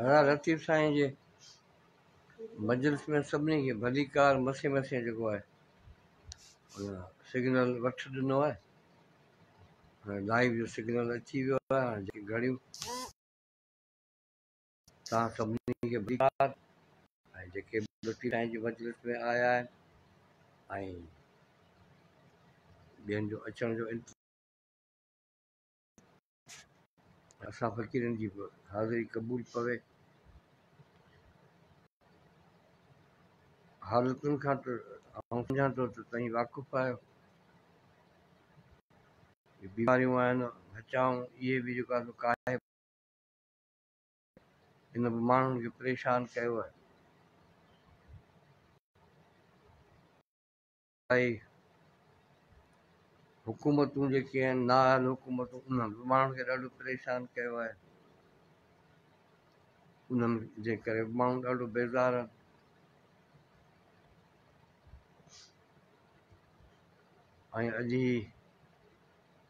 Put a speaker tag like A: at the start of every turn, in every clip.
A: ادا لطيف سائين جي مجلس ۾ سڀني کي ڀليڪار مسي مسي جيڪو آهي سگنل وٺ ڏنو آهي هاڻي لائيو جو سگنل اچي ويو آهي هاڻي جيڪي گهڙيون توهان سڀني کي ڀليڪار ۽ جيڪي به لطيف سائين جي مجلس ۾ آيا آهن ۽ ٻين جو اچڻ جو اسان فقيرن جي به حاضري قبول پوي. حالتن کان ته آئون سمجهان ٿو ته توهين واقف آهيو. بيماريون آهن، هچائون، اهي به جيڪو آهي سو ڪاهي ان به ماڻهن کي پريشان ڪيو آهي. ۽ حڪومتون جيڪي آهن نااهل حڪومتون انهن به ماڻهن کي ڏاڍو پريشان ڪيو آهي انهن جي ڪري به ماڻهو ڏاڍو بيزار آهن ۽ اڄ هي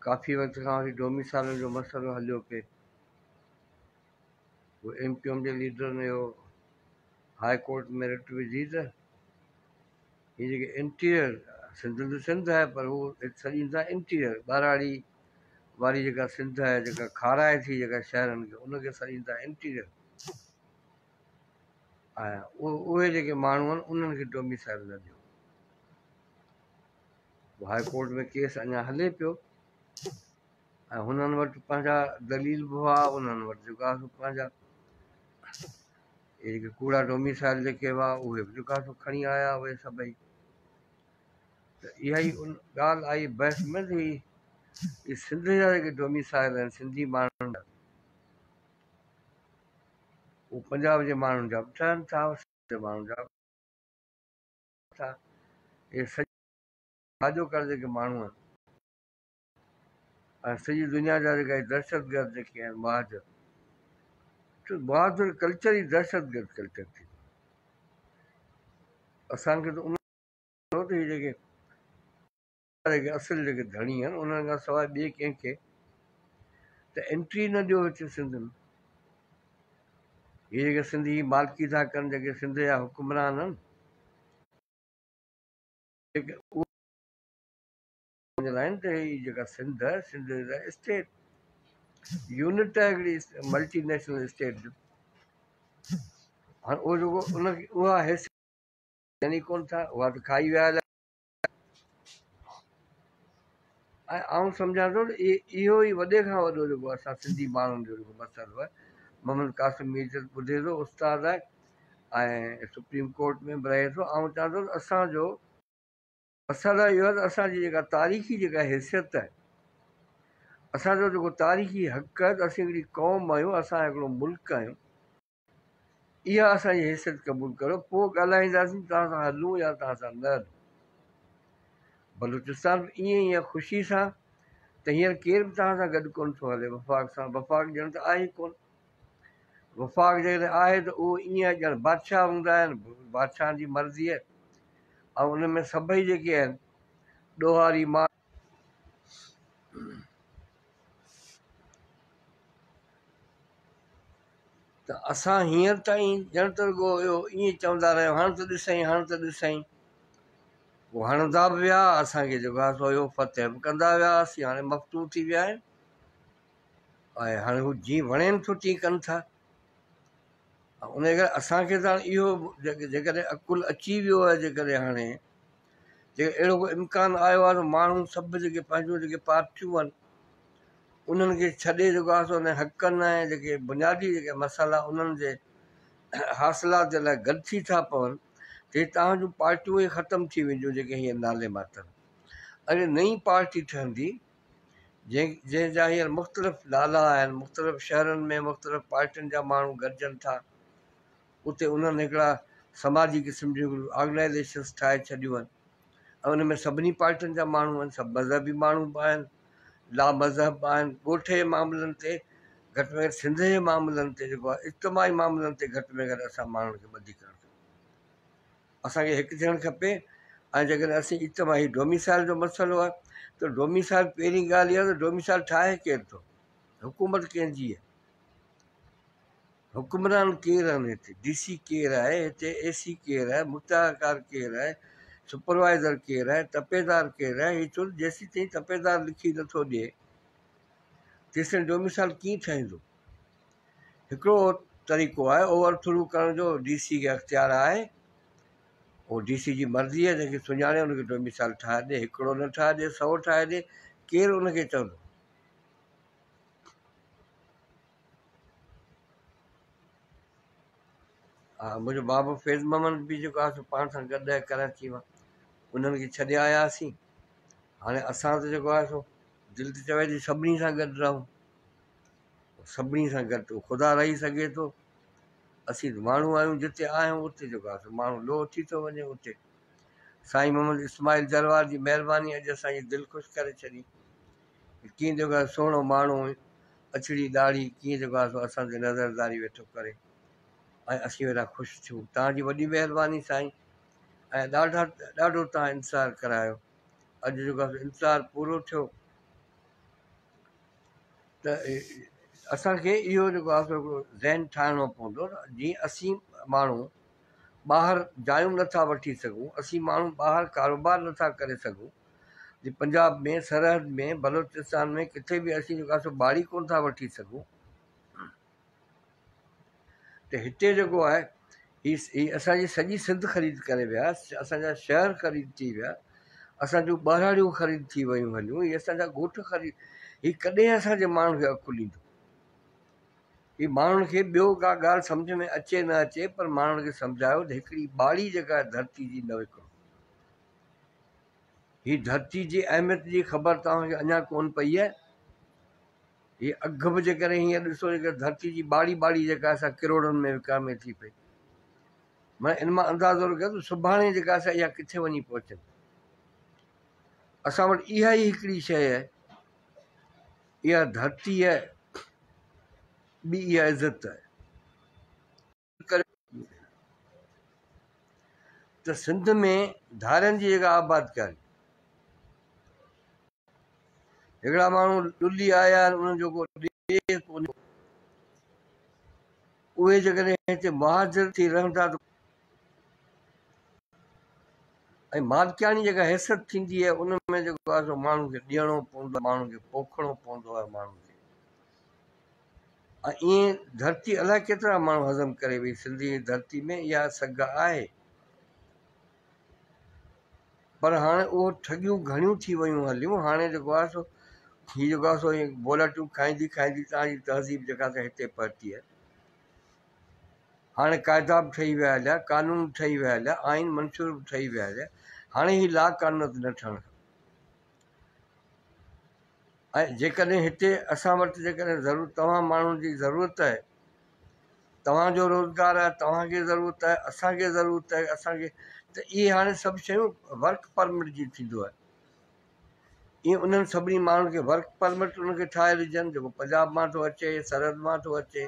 A: ڪافي وقت کان وٺي ڊوميسالن جو مسئلو هليو پئي ايم ڪيو ايم جي ليڊرن اهو هاء ڪورٽ ۾ رٽ وجهي ته هي جيڪي انٽيريئر سنڌ ته سنڌ آهي پر هو سڏين ٿا انٽيريئر ٻهراڙي واري جيڪا سنڌ آهي جيڪا کارائي ٿي جيڪا شهرن کي ان کي سڏين ٿا انٽيريئر ۽ اهي جيڪي ماڻهو آهن انهن کي ڊوميسائل نه ڏيو. هاء ڪورٽ ۾ ڪيس اڃا هلي پيو ۽ هنن وٽ پنهنجا دليل به هئا انهن وٽ جيڪو آهي سو پنهنجا اهي جيڪي ڪوڙا ڊوميسائل جيڪي هئا اهي به جيڪو آهي سو کڻي آيا اهي سڀئي ته اها ئي ان ڳالهه آئي بحث ۾ ته هي سنڌ جا جيڪي ڊوميسائل آهن سنڌي ماڻهن جا اهي پنجاب جي ماڻهن جا به ٺهن ٿا سنڌ جي ماڻهن جا به ٿا اهي سڄو ڪر جيڪي ماڻهو آهن ۽ سڄي دنيا جا جيڪا دهشتگرد جيڪي آهن مهاجر مهاجر ڪلچر ئي دهشتگرد ڪلچر ٿي اسانکي ته ان ته هي جيڪي جيڪي اصل جيڪي ڌڻي آهن انهن کان سواء ٻئي ڪنهن کي ته انٽري نه ڏيو هتي سنڌ ۾ هي جيڪي سنڌ جي مالڪي ٿا ڪن جيڪي سنڌ جا حڪمران آهن جيڪي آهن ته هي جيڪا سنڌ آهي سنڌ اسٽيٽ يونٽ آهي هڪڙي ملٽي نيشنل اسٽيٽ جو هاڻي اهو جيڪو ان کي اها حيثيت ڏين ئي ڪونه ٿا اها ته کائي ويا ۽ آئون سمجهان ٿو ته اهو ئي وڏي کان وڏو جيڪو اسان سنڌي ماڻهن جو جيڪو مسئلو آهي محمد قاسم ميرجت ٻڌي ٿو استاد آهي ۽ سپريم ڪورٽ ۾ به رهي ٿو آئون چوان ٿو ته اسان جو مسئلو اهو آهي ته اسان جي جيڪا تاريخي جيڪا حيثيت آهي اسان جو جيڪو تاريخي حق آهي ته اسين هڪڙي قوم آهيون اسان هڪڙو ملڪ آهيون اها اسان جي حيثيت قبول ڪريو پوء ڳالهائينداسين توهان سان هلون يا توهان سان نه هلون. بلوچستان به ائين ئي آهي خوشي سان ته هينئر ڪير به توهان سان گڏ ڪونه ٿو هلي وفاق سان وفاق ڄڻ ته آهي ئي ڪونه وفاق جيڪڏهن آهي ته اهو ائين آهي ڄڻ بادشاهه هوندا آهن بادشاهن جي مرضي آهي ۽ ان ۾ سڀئي جيڪي آهن ڏوهاري ماڻهو ته اسان هينئر تائين ڄڻ ته رڳو اهو ائين چوندا رهيا هڻ ته ڏسئين هڻ ته ڏسئين پوء هڻندا به ويا اسان کي جيڪو آهي سو اهو فتح به ڪندا ويا اسين هاڻي مفتوح ٿي ويا آهيون ۽ هاڻي هو جيئن وڻين ٿو تيئن ڪن ٿا ان ڪري اسان کي ته هاڻي اهو جيڪڏهن عقل اچي ويو آهي جيڪڏهن هاڻي جي اهڙو ڪو امڪان آيو آهي ته ماڻهو سڀ جيڪي پنهنجون جيڪي پارٽيون آهن انهن کي ڇڏي جيڪو آهي سو انهن حقن ۽ جيڪي بنيادي جيڪي مسئلا انهن جي حاصلات جي لاء گڏ ٿي ٿا پون ته هي توهان جون پارٽيون ئي ختم ٿي وينديون جيڪي هينئر نالي ماتر اڄ نئين پارٽي ٺهندي جنهن جنهن جا هينئر مختلف نالا آهن مختلف شهرن ۾ مختلف پارٽين جا ماڻهو گڏجن ٿا اتي انهن هڪڙا سماجي قسم جون هڪڙيون آرگنائيزيشنس ٺاهي ڇڏيون آهن ۽ ان ۾ سڀني پارٽين جا ماڻهو آهن سڀ مذهبي ماڻهو به آهن لا مذهب به آهن ڳوٺ جي معاملن تي گهٽ ۾ گهٽ سنڌ جي معاملن تي جيڪو آهي اجتماعي معاملن تي گهٽ ۾ گهٽ اسان ماڻهن کي ٻڌي ڪرڻ کپي اسانکي هڪ ٿيڻ کپي ۽ جيڪڏهن اسين اجتماعي ڊوميسائل جو مسئلو آهي ته ڊوميسائل پهرين ڳالهه اها ته ڊوميسائل ٺاهي ڪير ٿو؟ حڪومت ڪنهن جي آهي؟ حڪمران ڪير آهن هتي؟ ڊي سي ڪير آهي؟ هتي اي سي ڪير آهي؟ مختيارڪار ڪير آهي؟ سپروائيزر ڪير آهي؟ تپيدار ڪير آهي؟ هي ڇو جيسيتائين تپيدار لکي نٿو ڏئي تيسين ڊوميسائل ڪيئن ٺهندو؟ هڪڙو طريقو آهي اوور ٿرو ڪرڻ جو ڊي سي کي اختيار آهي اهو ڊي سي جي مرضي آهي جنهن کي سڃاڻي ان کي ڊوميسائل ٺاهي ڏي هڪڙو نه ٺاهي ڏي سو ٺاهي ڏي ڪير ان کي چوندو؟ ها منهنجو بابو فيض محمد به جيڪو آهي سو پاڻ سان گڏ آهي ڪراچي مان انهن کي ڇڏي آياسين هاڻي اسان ته جيڪو آهي سو دل ته چوي ٿي سڀني سان گڏ رهون سڀني سان گڏ خدا رهي سگهي ٿو اسين ته ماڻهو آهيون جتي آهيون اتي جيڪو آهي سو ماڻهو لوهه ٿي ٿو وڃي اتي سائين محمد اسماعيل جروار جي مهرباني اڄ اسان جي دل خوش ڪري ڇڏي ڪيئن جيڪو آهي سهڻو ماڻهو اڇڙي ڏاڙهي ڪيئن جيڪو آهي سو اسان تي نظرداري ويٺو ڪري ۽ اسين ويٺا خوش ٿيون توهان جي وڏي مهرباني سائين ۽ ڏاڍا ڏاڍو توهان انتظار ڪرايو اڄ جيڪو آهي سو انتظار پورو ٿيو ته اسانکي اهو جيڪو آهي سو هڪڙو ذهن ٺاهڻو پوندو ته جيئن اسين ماڻهو ٻاهر جايون نٿا وٺي سگهون اسين ماڻهو ٻاهر ڪاروبار نٿا ڪري سگهون جي پنجاب ۾ سرحد ۾ بلوچستان ۾ ڪٿي به اسين جيڪو آهي سو ٻاڙي ڪونه ٿا وٺي سگهون ته هتي جيڪو آهي هي هي اسانجي سڄي سنڌ خريد ڪري ويا اسانجا شهر خريد ٿي ويا اسانجون ٻهراڙيون خريد ٿي ويون هليون هي اسانجا ڳوٺ خريد هي ڪڏهن اسانجي ماڻهن کي عقل ايندو هي ماڻهن کي ٻيو ڪا ڳالهه سمجهه ۾ اچي نه اچي پر ماڻهن کي سمجهايو ته هڪڙي ٻاڙي جيڪا ڌرتي جي نه وڪڻو هي ڌرتي جي اهميت جي خبر توهان کي اڃا ڪونه پئي آهي. هي اگهه به جيڪڏهن هينئر ڏسو جيڪر ڌرتي جي ٻاڙي ٻاڙي جيڪا آهي سا ڪروڙن ۾ وڪامي ٿي پئي. معنيٰ ان مان اندازو لڳايو ته سڀاڻي جيڪا آهي سا اها ڪٿي وڃي پهچندي. اسان وٽ اها ئي هڪڙي شيء آهي، اها ڌرتي آهي، ٻي اها عزت آهي. ته سنڌ ۾ ڌارين جي جيڪا آبادڪاري هڪڙا ماڻهو ڏلي آيا آهن انهن جو ڪو ڏيهه ڪونهي اهي جيڪڏهن هتي مهاجر ٿي رهن ٿا ته ۽ مالڪياڻي جيڪا حيثيت ٿيندي آهي ان ۾ جيڪو آهي سو ماڻهو کي ڏيڻو پوندو آهي ماڻهو کي پوکڻو پوندو آهي ماڻهو کي ۽ ائين ڌرتي الائي ڪيترا ماڻهو هضم ڪري وئي سنڌ جي ڌرتي ۾ اها سگهه آهي پر هاڻي اهو ٺڳيون گهڻيون ٿي ويون هليون هاڻي جيڪو آهي سو هي جيڪو آهي سو بولٽيون کائيندي کائيندي توهان جي تهذيب جيڪا سا هتي پهتي آهي هاڻي قاعدا به ٺهي ويا هليا قانون به ٺهي ويا هليا آئين منشور به ٺهي ويا هليا هاڻي هي لا قانونيت نه ٺهڻ کپي ۽ جيڪڏهن هتي اسان وٽ جيڪڏهن ضرور توهان ماڻهن جي ضرورت آهي توهان جو روزگار آهي توهان کي ضرورت آهي اسان کي ضرورت آهي اسان کي ته اهي هاڻي سڀ شيون ورڪ پرمٽ جي ٿيندو آهي ائين انهن سڀني ماڻهن کي ورڪ پرمٽ انهن کي ٺاهي ڏجن جيڪو پنجاب مان ٿو اچي سرحد مان ٿو اچي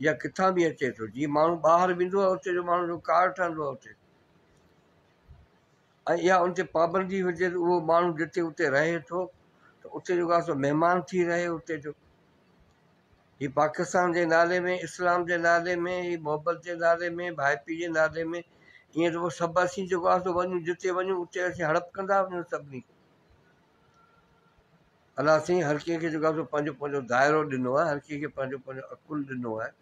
A: يا ڪٿان به اچي ٿو جيئن ماڻهو ٻاهر ويندو آهي اتي جو ماڻهو جو ڪارڊ ٺهندو آهي اتي ۽ اها ان تي پابندي هجي ته اهو ماڻهو جتي اتي رهي ٿو ته اتي جيڪو آهي سو مهمان ٿي رهي اتي جو هي پاڪستان جي نالي ۾ اسلام جي نالي ۾ هي محبت جي نالي ۾ ڀائپي جي نالي ۾ ائين ته پوء سڀ اسين جيڪو آهي سو وڃون جتي وڃون اتي اسين هڙپ ڪندا وڃون سڀني کي الله سائين هر ڪنهن کي جيڪو آهي سو پنهنجو پنهنجو دائرو ڏنو آهي هر ڪنهن کي پنهنجو پنهنجو عقل ڏنو آهي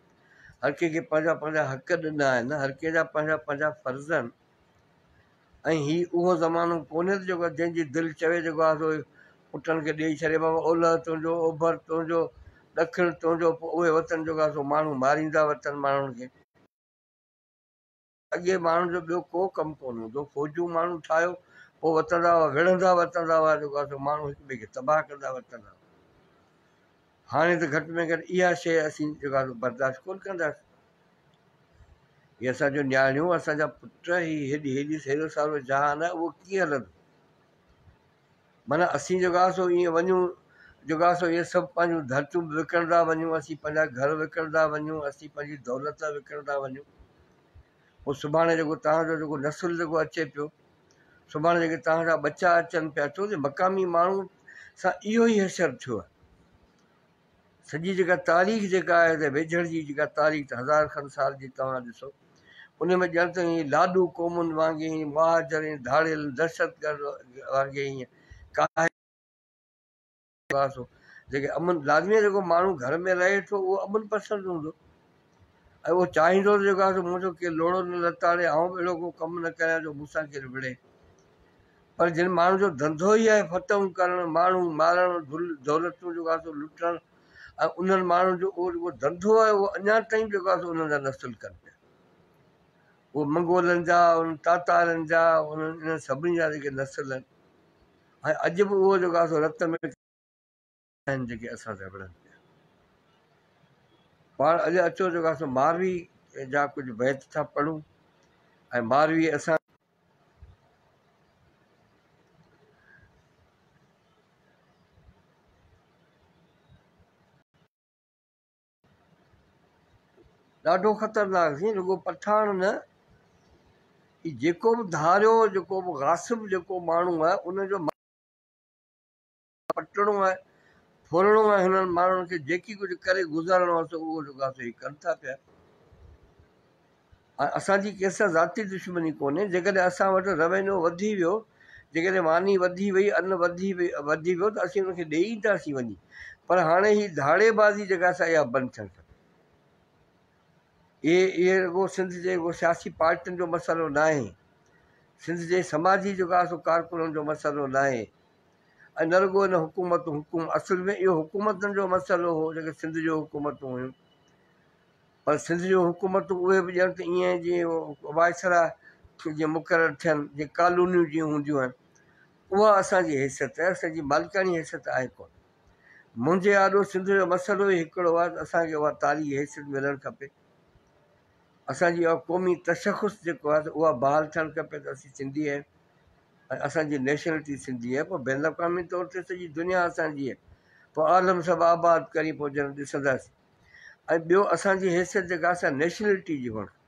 A: هر ڪنهن کي پنهنجا پنهنجا حق ڏنا آهن هر ڪنهن جا پنهنجا پنهنجا فرض آهن ۽ هي اهو زمانو ڪونهي ته جيڪو جنهن جي دل چوي جيڪو آهي سو پٽن کي ڏيئي ڇڏي بابا اولهه تنهنجو اوڀر تنهنجو ڏکڻ تنهنجو پوء اهي وطن جيڪو آهي سو ماڻهو ماريندا وتن ماڻهن کي. اڳي ماڻهن جو ٻيو ڪو ڪم ڪونه هوندو هو فوجون ماڻهو ٺاهيو پوء وتندا هئا وڙهندا وتندا هئا جيڪو آهي سو ماڻهو هڪ ٻئي کي تباهه ڪندا وتندا هئا هاڻي ته گهٽ ۾ گهٽ اها شيء اسين جيڪو آهي سو برداشت ڪونه ڪنداسين. هي اسان جون نياڻيون، اسان جا پٽ، هي هيڏي هيڏي هيڏو سارو جهان آهي، اهو ڪيئن هلندو؟ معنيٰ اسين جيڪو آهي سو ائين وڃون، جيڪو آهي سو اهي سڀ پنهنجون ڌرتيون به وڪڻندا وڃون، اسين پنهنجا گهر وڪڻندا وڃون، اسين پنهنجي دولت وڪڻندا وڃون. پوء سڀاڻي جيڪو توهان جو جيڪو نسل جيڪو اچي پيو، سڀاڻي جيڪي توهان جا ٻچا اچن پيا، ڇو جو مقامي ماڻهو سان اهو ئي حشر ٿيو آهي. سڄي جيڪا تاريخ جيڪا آهي ته ويجهڙ جي جيڪا تاريخ ته هزار کن سال جي توهان ڏسو ان ۾ ڄڻ ته ائين لاڏو قومن وانگي ائين مهاجر ۽ ڌاڙيل دهشتگرد وانگي ائين ڪاهي سو جيڪي امن لازمي آهي جيڪو ماڻهو گهر ۾ رهي ٿو اهو امن پسند هوندو ۽ اهو چاهيندو ته جيڪو آهي سو منهنجو ڪير لوڙهو نه لتاڙي آئون به اهڙو ڪو ڪم نه ڪريان جو مون سان ڪير وڙهي. پر جن ماڻهن جو ڌنڌو ئي آهي فتحون ڪرڻ، ماڻهو مارڻ، دولتون جيڪو آهي سو لٽڻ ۽ انهن ماڻهن جو اهو جيڪو ڌنڌو آهي اهو اڃا تائين جيڪو آهي سو انهن جا نسل ڪن پيا. اهو منگولن جا، انهن تاتارن جا، انهن انهن سڀني جا جيڪي نسل آهن ۽ اڄ به اهو جيڪو آهي سو رت ۾ آهن جيڪي اسان سان وڙهن پيا. پاڻ اڄ اچو جيڪو آهي سو ماروي جا ڪجهه بيت ٿا پڙهون ۽ ماروي اسان ڏاڍو خطرناڪ سين رڳو پٺاڻ نه هي جيڪو به ڌاريو جيڪو به غاصب جيڪو ماڻهو آهي ان جو پٽڻو آهي ڦرڻو آهي هنن ماڻهن کي جيڪي ڪجهه ڪري گذارڻو آهي سو اهو جيڪو آهي سو هي ڪن ٿا پيا ۽ اسان جي ڪنهن سان ذاتي دشمني ڪونهي، جيڪڏهن اسان وٽ روينيو وڌي ويو، جيڪڏهن ماني وڌي وئي، ان وڌي وڌي ويو ته اسين ان کي ڏيئي اينداسين وڃي، پر هاڻي هي ڌاڙي بازي جيڪا سا اها بند ٿيڻ کپي. اهي اهي رڳو سنڌ جي رڳو سياسي پارٽين جو مسئلو ناهي، سنڌ جي سماجي جيڪو آهي سو ڪارڪنن جو مسئلو ناهي ۽ نه رڳو ان حڪومت حڪوم اصل ۾ اهو حڪومتن جو مسئلو هو جيڪي سنڌ جون حڪومتون هيون. پر سنڌ جون حڪومتون اهي به ڄڻ ته ائين جيئن وائسرا جيئن مقرر ٿين جيئن ڪالونيون جيئن هونديون آهن اها اسان جي حيثيت آهي اسان جي مالڪاڻي حيثيت آهي ڪونه منهنجي آڏو سنڌ جو مسئلو ئي هڪڙو آهي ته اسان کي اها تاريخي حيثيت ملڻ کپي اسان جي اها قومي تشخص جيڪو آهي اها بحال ٿيڻ کپي ته اسين سنڌي آهيون ۽ اسان جي نيشنلٽي سنڌي آهي پوء بين الاقوامي طور تي سڄي دنيا اسان جي آهي پوء عالم سڀ آباد ڪرين پوء جڏهن ڏسنداسين ۽ ٻيو اسان جي حيثيت جيڪا آهي سا نيشنلٽي جي هئڻ کپي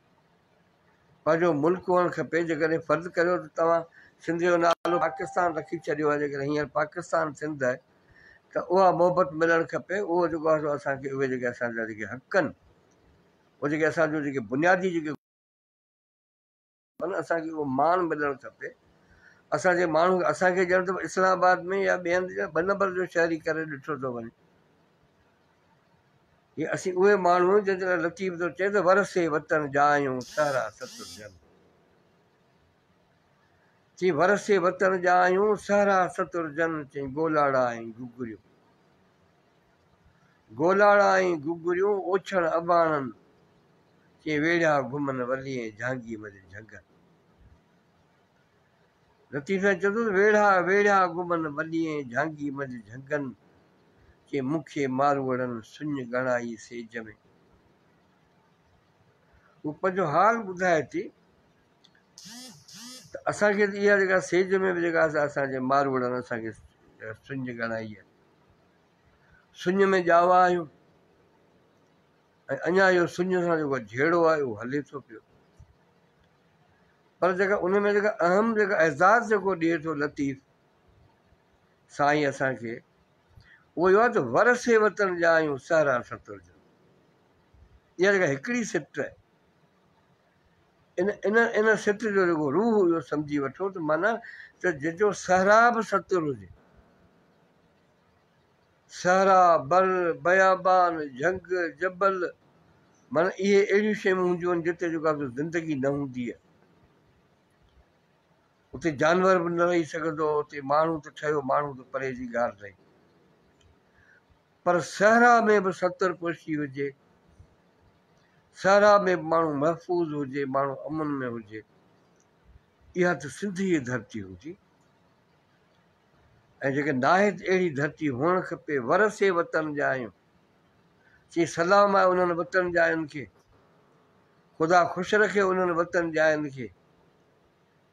A: پنهنجو ملڪ هئڻ کپي جيڪڏهن فرض ڪريو ته توهان سنڌ جو نالو پاڪستان رکي ڇڏيو آهي جيڪڏهن هينئر پاڪستان سنڌ آهي ته اها محبت ملڻ کپي اهو جيڪو آهي سو اسان کي اهي جيڪي اسان جا جيڪي حق آهن اهي جيڪي اسان جو جيڪي بنيادي جيڪي اسان کي اهو مان ملڻ کپي. اسان جي ماڻهن کي اسان کي ڄڻ ته اسلام آباد ۾ يا ٻئي هنڌ ڄڻ ٻه نمبر جو شهري ڪري ڏٺو ٿو وڃي. هي اسين اهي ماڻهو آهيون جن جي لاء لطيف ٿو چئي ته ورسي وطن جا آهيون سهرا ستر جن. چي ورسي وطن جا آهيون سهرا ستر جن چئي گولاڙا ۽ گگريون. گولاڙا ۽ گگريون اوڇڻ اباڻن چي ويڙهيا گهمن ولي ۽ جهانگي منجهه جهنگن. لطيف سائين چوندو ته ويڙها ويڙهيا گهمن ولي ۽ جهانگي منجهه جهنگن چي مون کي ماروئڙن سڃ ڳڻائي سيج ۾. هو پنهنجو حال ٻڌائي ٿي ته اسان کي ته اها جيڪا سيج ۾ به جيڪا اسان جي ماروئڙن اسان کي سڃ ڳڻائي آهي. سڃ ۾ ڄاوا آهيون ۽ اڃا اهو سڃ سان جيڪو جهيڙو آهي اهو هلي ٿو پيو پر جيڪا ان ۾ جيڪا اهم جيڪا اعزاز جيڪو ڏئي ٿو لطيف سائين اسان کي اهو اهو آهي ته ورثي وطن جا آهيون سهرا ستر جا اها جيڪا هڪڙي سٽ آهي ان ان ان سٽ جو جيڪو روح اهو سمجهي وٺو ته معنيٰ ته جنهن جو سهرا به ستر هجي صحرا، بر، بيابان، جهنگ، جبل معنيٰ اهي اهڙيون شيون هونديون آهن جتي جيڪو آهي سو زندگي نه هوندي آهي. اتي جانور به نه رهي سگهندو، اتي ماڻهو ته ٺهيو ماڻهو ته پري جي ڳالهه رهي. پر صحرا ۾ به ستر پوشي هجي، صحرا ۾ به ماڻهو محفوظ هجي، ماڻهو امن ۾ هجي، اها ته سنڌ جي ڌرتي هوندي. ۽ جيڪي ناهي ته اهڙي ڌرتي هئڻ کپي ورثي وطن جا آهيون چي سلام آهي انهن وطن ڄاين کي خدا خوش رکي انهن وطن ڄاين کي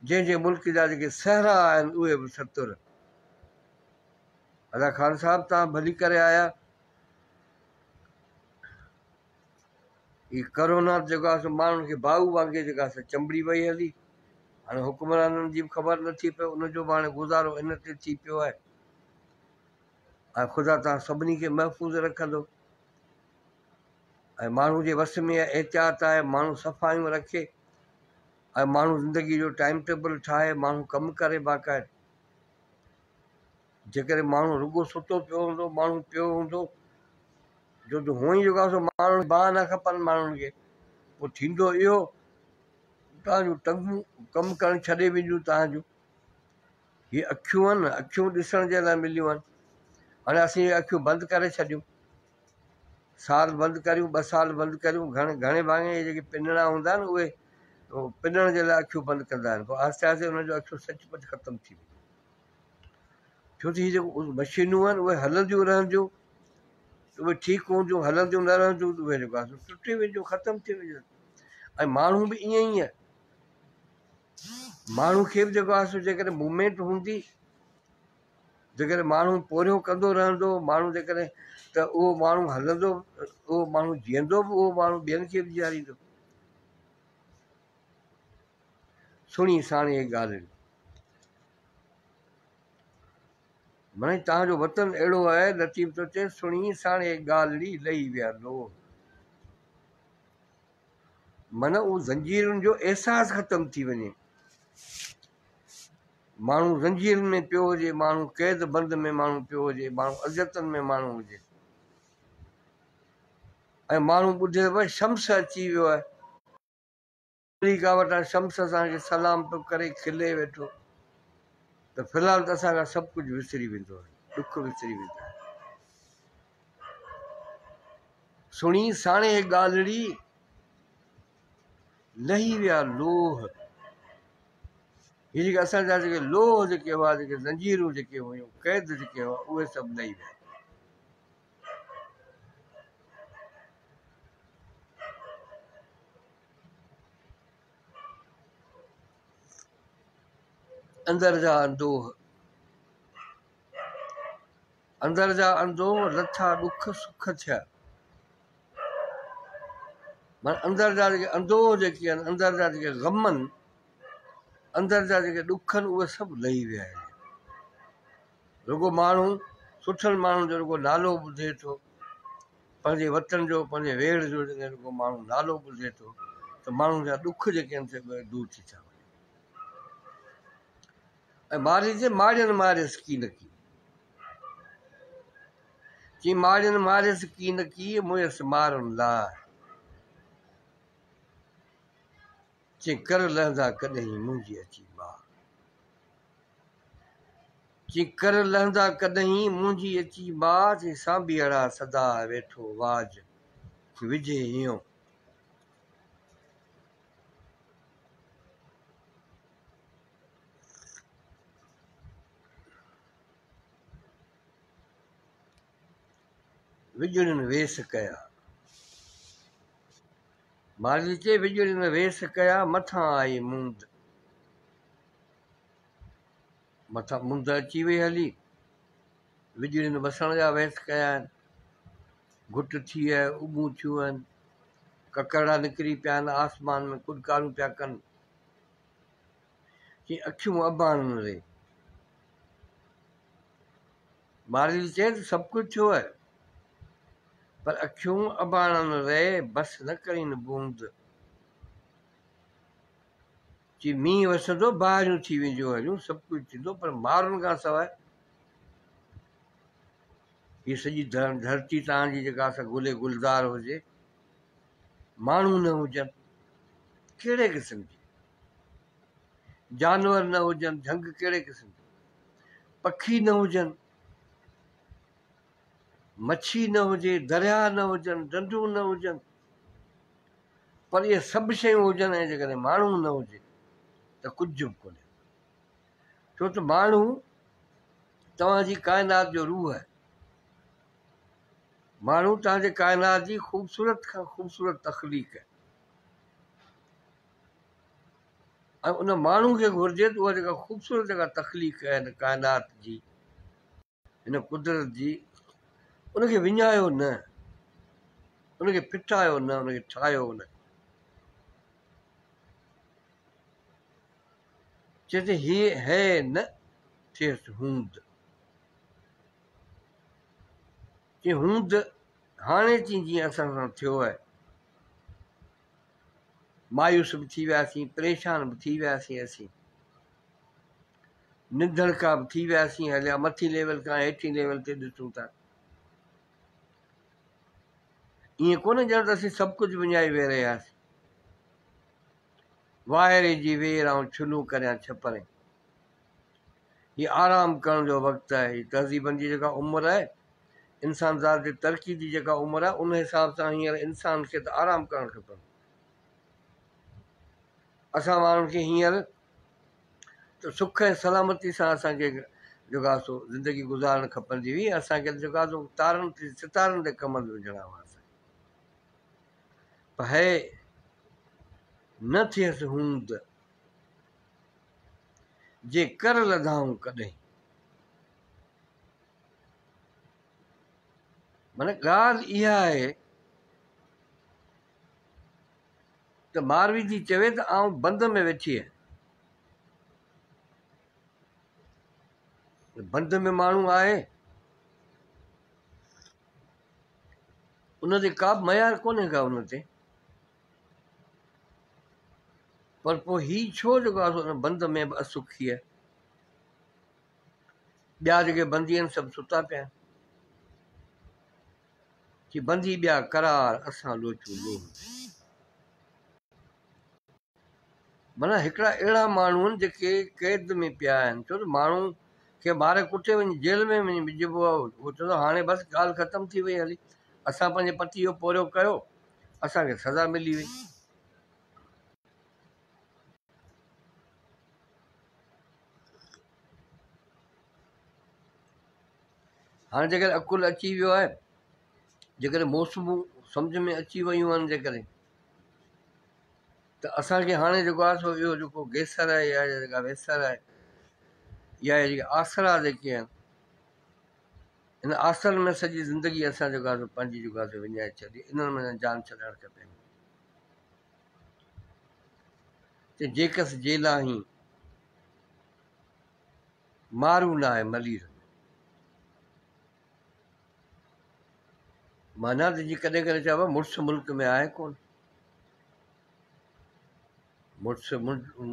A: جنهن جي ملڪ جا جيڪي صحرا آهن اهي به ستر ادا خان صاحب تان ڀلي ڪري آيا هي ڪرونا جيڪو آهي سو ماڻهن کي باهو وانگي جيڪا آهي سا چنبڙي وئي هلي. هاڻي حڪمرانن جي به خبر نه ٿي پئي ان جو به هاڻي گذارو ان تي ٿي پيو آهي ۽ خدا توهان سڀني کي محفوظ رکندو. ۽ ماڻهو جي وس ۾ احتياط آهي، ماڻهو صفايون رکي ۽ ماڻهو زندگي جو ٽائيم ٽيبل ٺاهي، ماڻهو ڪم ڪري باقاعده. جيڪڏهن ماڻهو رڳو ستو پيو هوندو، ماڻهو پيو هوندو، جو ته هونئن ئي جيڪو آهي سو ماڻهن کي بهانا کپن ماڻهن کي، پوء ٿيندو اهو توهان جون ٽنگون ڪم ڪرڻ ڇڏي وينديون توهان جون. هي اکيون آهن نه، اکيون ڏسڻ جي لاء مليون آهن. هاڻي اسين اهي اکيون بند ڪري ڇڏيون، سال بند ڪريون، ٻه سال بند ڪريون، گهڻي گهڻي ڀاڱي اهي جيڪي پنڻا هوندا آهن اهي پنڻ جي لاء اکيون بند ڪندا آهن، پوء آهستي آهستي انهن جون اکيون سچ پچ ختم ٿي وينديون. ڇو ته هي جيڪو مشينون آهن اهي هلنديون رهنديون ته اهي ٺيڪ هونديون، هلنديون نه رهنديون ته اهي جيڪو آهي سو ٽٽي وينديون، ختم ٿي وينديون. ۽ ماڻهو به ائين ئي آهي. ماڻهو کي به جيڪو آهي سو جيڪڏهن موومينٽ هوندي، جيڪڏهن ماڻهو پورهيو ڪندو رهندو، ماڻهو جيڪڏهن ته اهو ماڻهو هلندو، اهو ماڻهو جيئندو به، اهو ماڻهو ٻين کي به جياريندو. سڻي ساڻي ڳالهين. معني توهان جو وطن اهڙو آهي، لطيف ٿو چئي، سڻي ساڻي ڳالهڙي لهي ويا لوهه. معنيٰ اهو زنجيرن جو احساس ختم ٿي وڃي. ماڻهو زنجيرن ۾ پيو هجي، ماڻهو قيد بند ۾ ماڻهو پيو هجي، ماڻهو اذيتن ۾ ماڻهو هجي ۽ ماڻهو ٻڌي ته بس شمس اچي ويو آهي. آمريڪا وٽان شمس اسان کي سلام پيو ڪري کلي ويٺو ته في الحال ته اسان کان سڀ ڪجهه وسري ويندو آهي، ڏک وسري ويندا آهن. سڻي ساڻي ڳالهڙي، لهي ويا لوهه. هي جيڪي اسان جا جيڪي لوهه جيڪي هئا، جيڪي زنجيرون جيڪي هيون، قيد جيڪي هئا، اهي سڀ لهي ويا. اندر جا اندوهه. اندر جا اندوهه لٿا ڏک سک ٿيا. معنيٰ اندر جا جيڪي اندوهه جيڪي آهن، اندر جا جيڪي غم آهن، اندر جا جيڪي ڏک آهن، اهي سڀ لهي ويا آهن. رڳو ماڻهو سٺن ماڻهن جو رڳو نالو ٻڌي ٿو، پنهنجي وطن جو، پنهنجي ويڙهه جو جڏهن رڳو ماڻهو نالو ٻڌي ٿو ته ماڻهن جا ڏک جيڪي آهن سي به دور ٿي ٿا وڃن. ۽ ماري چي ماڙين ماريس ڪي نه ڪي. چي ماڙين ماريس ڪي نه ڪي، مويس مارن لاء. چي ڪر لهندا ڪڏهين منهنجي اچي ماء. چي ڪر لهندا ڪڏهين منهنجي اچي ماء. چي سانڀيئڙا سدا ويٺو واج وجهي هينئون. وڄڙين ويس ڪيا. مارئي چي وڄڙين ويس ڪيا، مٿان آئي مونڌ. مٿان مونڌ اچي وئي هلي. وڄڙين وسڻ جا ويس ڪيا آهن. گهٽ ٿي آهي، اٻون ٿيون آهن. ڪڪرڙا نڪري پيا آهن، آسمان ۾ ڪڏڪارون پيا ڪن. چي اکيون اباڻن ري. مارئي چي ته سڀ ڪجهه ٿيو آهي، پر اکيون اباڻن ري بس نه ڪرين بوند. چي مينهن وسندو، باهريون ٿي وينديون هليون، سڀ ڪجهه ٿيندو، پر مارن کان سواء هي سڄي ڌرتي توهان جي جيڪا سا گل گلزار هجي، ماڻهو نه هجن، ڪهڙي قسم جي جانور نه هجن، جهنگ ڪهڙي قسم جو، پکي نه هجن، مڇي نه هجي، درياهه نه هجن، ڍنڍون نه هجن، پر اهي سڀ شيون هجن ۽ جيڪڏهن ماڻهو نه هجي ته ڪجهه به ڪونهي. ڇو ته ماڻهو توهان جي ڪائنات جو روح آهي. ماڻهو توهان جي ڪائنات جي خوبصورت کان خوبصورت تخليق آهي ۽ ان ماڻهو کي گهرجي ته اها جيڪا خوبصورت جيڪا تخليق آهي هن ڪائنات جي، هن قدرت جي، ان کي وڃايو نه، ان کي ڦٽايو نه، ان کي ٺاهيو ان کي. چئي ته هي هي نه ٿيس هوند. چي هوند هاڻي چين جيئن اسان سان ٿيو آهي. مايوس به ٿي وياسين، پريشان به ٿي وياسين اسين. نڌڻڪا به ٿي وياسين هليا مٿين ليول کان هيٺين ليول تي ڏسون ٿا. ائين ڪونه ڄڻ ته اسين سڀ ڪجهه وڃائي ويهي رهياسين. واهيري جي وير آئون ڇلون ڪريان ڇپرين. هي آرام ڪرڻ جو وقت آهي. هي تهذيبن جي جيڪا عمر آهي، انسان ذات جي ترقي جي جيڪا عمر آهي، ان حساب سان هينئر انسان کي ته آرام ڪرڻ کپندو. اسان ماڻهن کي هينئر ته سک ۽ سلامتي سان اسان کي جيڪو آهي سو زندگي گذارڻ کپندي هئي. اسان کي جيڪو آهي سو تارن تي ستارن تي ڪمند وجهڻا هئا اسان کي. پر هي نه ٿيس هوند جي ڪر لڌائون ڪڏهن. معنيٰ ڳالهه اها آهي ته ماروي ٿي چوي ته آئون بند ۾ ويٺي آهيان. بند ۾ ماڻهو آهي ان تي ڪا به ميار ڪونهي ڪا ان تي پر پوء هي ڇو جيڪو آهي سو ان بند ۾ به اسکي آهي. ٻيا جيڪي بندي آهن سڀ ستا پيا آهن. چي بندي ٻيا قرار اسان لوچون لوهه ۾. معنيٰ هڪڙا اهڙا ماڻهو آهن جيڪي قيد ۾ پيا آهن ڇو ته ماڻهو کي ماري ڪٽي وڃي جيل ۾ وڃي وجهبو آهي اهو چوندو هاڻي بس ڳالهه ختم ٿي وئي هلي اسان پنهنجي پتي جو پورهيو ڪيو اسان کي سزا ملي وئي. هاڻي جيڪڏهن عقل اچي ويو آهي جيڪڏهن موسمون سمجهه ۾ اچي ويون آهن جيڪڏهن ته اسان کي هاڻي جيڪو آهي سو اهو جيڪو گيسر آهي يا جيڪا ويسر آهي يا جيڪي آسرا جيڪي آهن ان آسرن ۾ سڄي زندگي اسان جيڪو آهي سو پنهنجي جيڪو آهي سو وڃائي ڇڏي انهن ۾ جان ڇڏائڻ کپي ته جيڪس جيلاهين مارو ناهي ملير ۾. معنيٰ ته جي ڪڏهن ڪڏهن چئبو آهي مڙس ملڪ ۾ آهي ڪونه. مڙس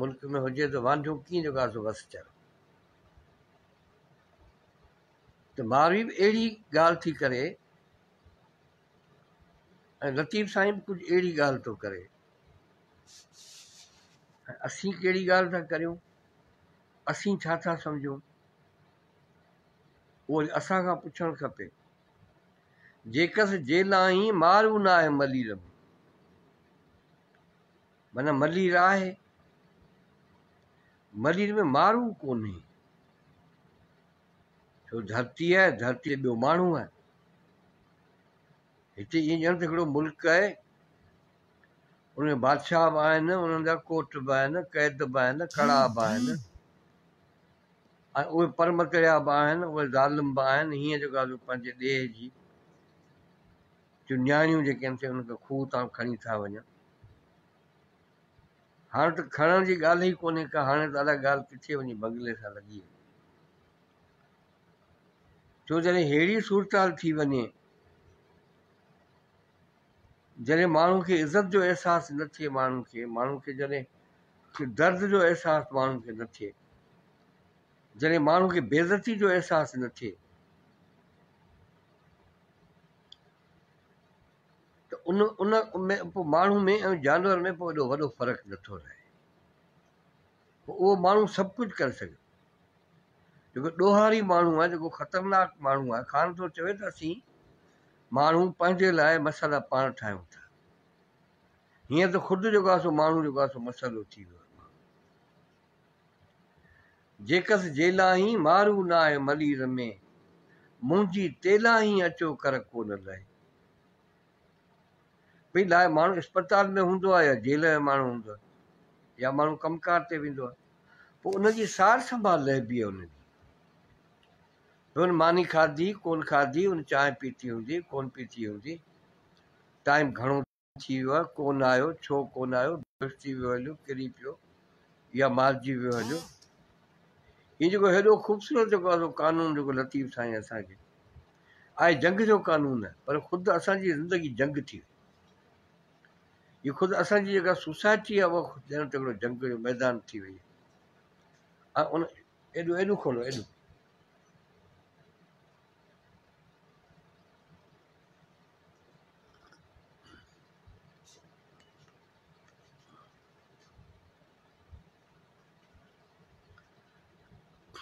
A: ملڪ ۾ هجي ته وانڍيون ڪيئن جو ڪاسو وس چڙهي. ته ماروي به اهڙي ڳالهه ٿي ڪري ۽ لطيف سائين به ڪجهه اهڙي ڳالهه ٿو ڪري. ۽ اسين ڪهڙي ڳالهه ٿا ڪريون؟ اسين ڇا ٿا سمجهون؟ اهو وري اسان کان پڇڻ کپي. جيڪس جيلائين مارو ناهي ملير ۾. معنيٰ ملير آهي، ملير ۾ مارو ڪونهي. ڇو ڌرتي آهي، ڌرتي تي ٻيو ماڻهو آهي. هتي ائين ڄڻ ته هڪڙو ملڪ آهي، ان ۾ بادشاهه به آهن، انهن جا ڪوٽ به آهن، قيد به آهن، ڪڙا به آهن ۽ اهي پرمتڙيا به آهن، اهي ظالم به آهن. هيئن جيڪو آهي سو پنهنجي ڏيهه جي جون نياڻيون جيڪي آهن سي انهن کي کوهه تان کڻي ٿا وڃن. هاڻ ته کڻڻ جي ڳالهه ئي ڪونهي ڪا، هاڻي ته الائي ڳالهه ڪٿي وڃي بنگلي سان لڳي وئي. ڇو جڏهن ههڙي صورتحال ٿي وڃي، جڏهن ماڻهو کي عزت جو احساس نه ٿئي ماڻهو کي ماڻهو کي جڏهن درد جو احساس ماڻهو کي نه ٿئي جڏهن ماڻهو کي بيعزتي جو احساس نه ٿئي ته ان ان ۾ پوء ماڻهو ۾ ۽ جانور ۾ پوء ايڏو وڏو فرق نٿو رهي پوء اهو ماڻهو سڀ ڪجهه ڪري سگهي جيڪو ڏوهاري ماڻهو آهي جيڪو خطرناڪ ماڻهو آهي خان ٿو چوي ته اسين ماڻهو پنهنجي لاء مسئلا پاڻ ٺاهيون ٿا. هينئر ته خود جيڪو آهي سو ماڻهو جيڪو آهي سو مسئلو ٿي ويو آهي. جيڪس جيلاهين مارو ناهه ملير ۾، منهنجي تيلاهين اچو ڪر ڪو نه لهي. ڀئي لاء ماڻهو اسپتال ۾ هوندو آهي يا جيل ۾ ماڻهو هوندو آهي يا ماڻهو ڪم ڪار تي ويندو آهي پوء ان جي سار سنڀال لهبي آهي ان جي. هن ماني کاڌي، ڪونه کاڌي، هن چانهه پيتي هوندي، ڪونه پيتي هوندي، ٽائيم گهڻو ٿي ويو آهي، ڪونه آيو، ڇو ڪونه آيو، بيهوش ٿي ويو هليو، ڪري پيو يا مارجي ويو هليو. هي جيڪو هيڏو خوبصورت جيڪو آهي سو قانون جيڪو لطيف سائين اسان کي آهي جنگ جو قانون آهي پر خود اسان جي زندگي جنگ ٿي وئي. هي خود اسان جي جيڪا سوسائٽي آهي اها ڄڻ ته هڪڙو جنگ جو ميدان ٿي وئي آهي ۽ ان ايڏو ايڏو کولو ايڏو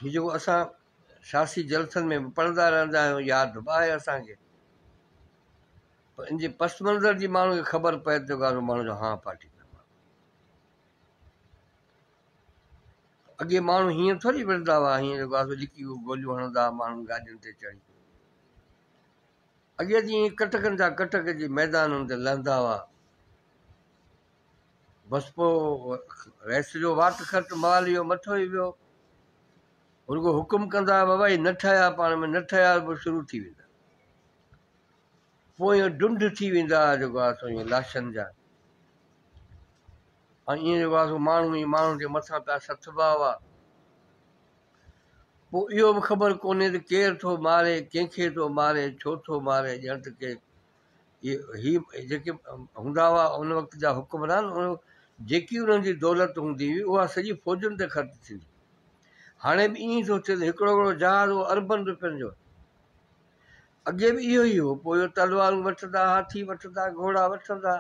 A: هي جيڪو اسان سياسي جلسن ۾ به پڙهندا رهندا آهيون ياد به آهي اسانکي پر ان جي پس منظر جي ماڻهو کي خبر پئي ته جيڪو ماڻهو جو هان پارٽي اڳي ماڻهو هيئن ٿوري وڙهندا هئا هيئن جيڪو آهي سو لڪي گوليون هڻندا هئا ماڻهن گاڏين تي چڙهي اڳي جيئن ڪٽڪن جا ڪٽڪ جي ميدانن تي لهندا هئا بس پوء رئيس جو وات خرچ مال اهو مٿو ئي ويو رڳو حڪم ڪندا هئا بابا هي نه ٺهيا پاڻ ۾ نه ٺهيا پوء شروع ٿي ويندا پوء ائين ڍنڍ ٿي ويندا هئا جيڪو آهي سو ائين لاشن جا ۽ ائين جيڪو آهي سو ماڻهو ئي ماڻهن جي مٿان پيا سٿبا هئا پوء اهو به خبر ڪونهي ته ڪير ٿو ماري ڪنهن کي ٿو ماري ڇو ٿو ماري ڄڻ ته ڪي هي جيڪي هوندا هئا ان وقت جا حڪمران جيڪي انهن جي دولت هوندي هئي اها سڄي فوجن تي خرچ ٿيندي هاڻي به ائين ٿو ٿئي ته هڪڙو هڪڙو جهاز اهو اربن روپين جو اڳي به اهو ئي هو پوء اهو تلوارون وٺندا هاٿي وٺندا گهوڙا وٺندا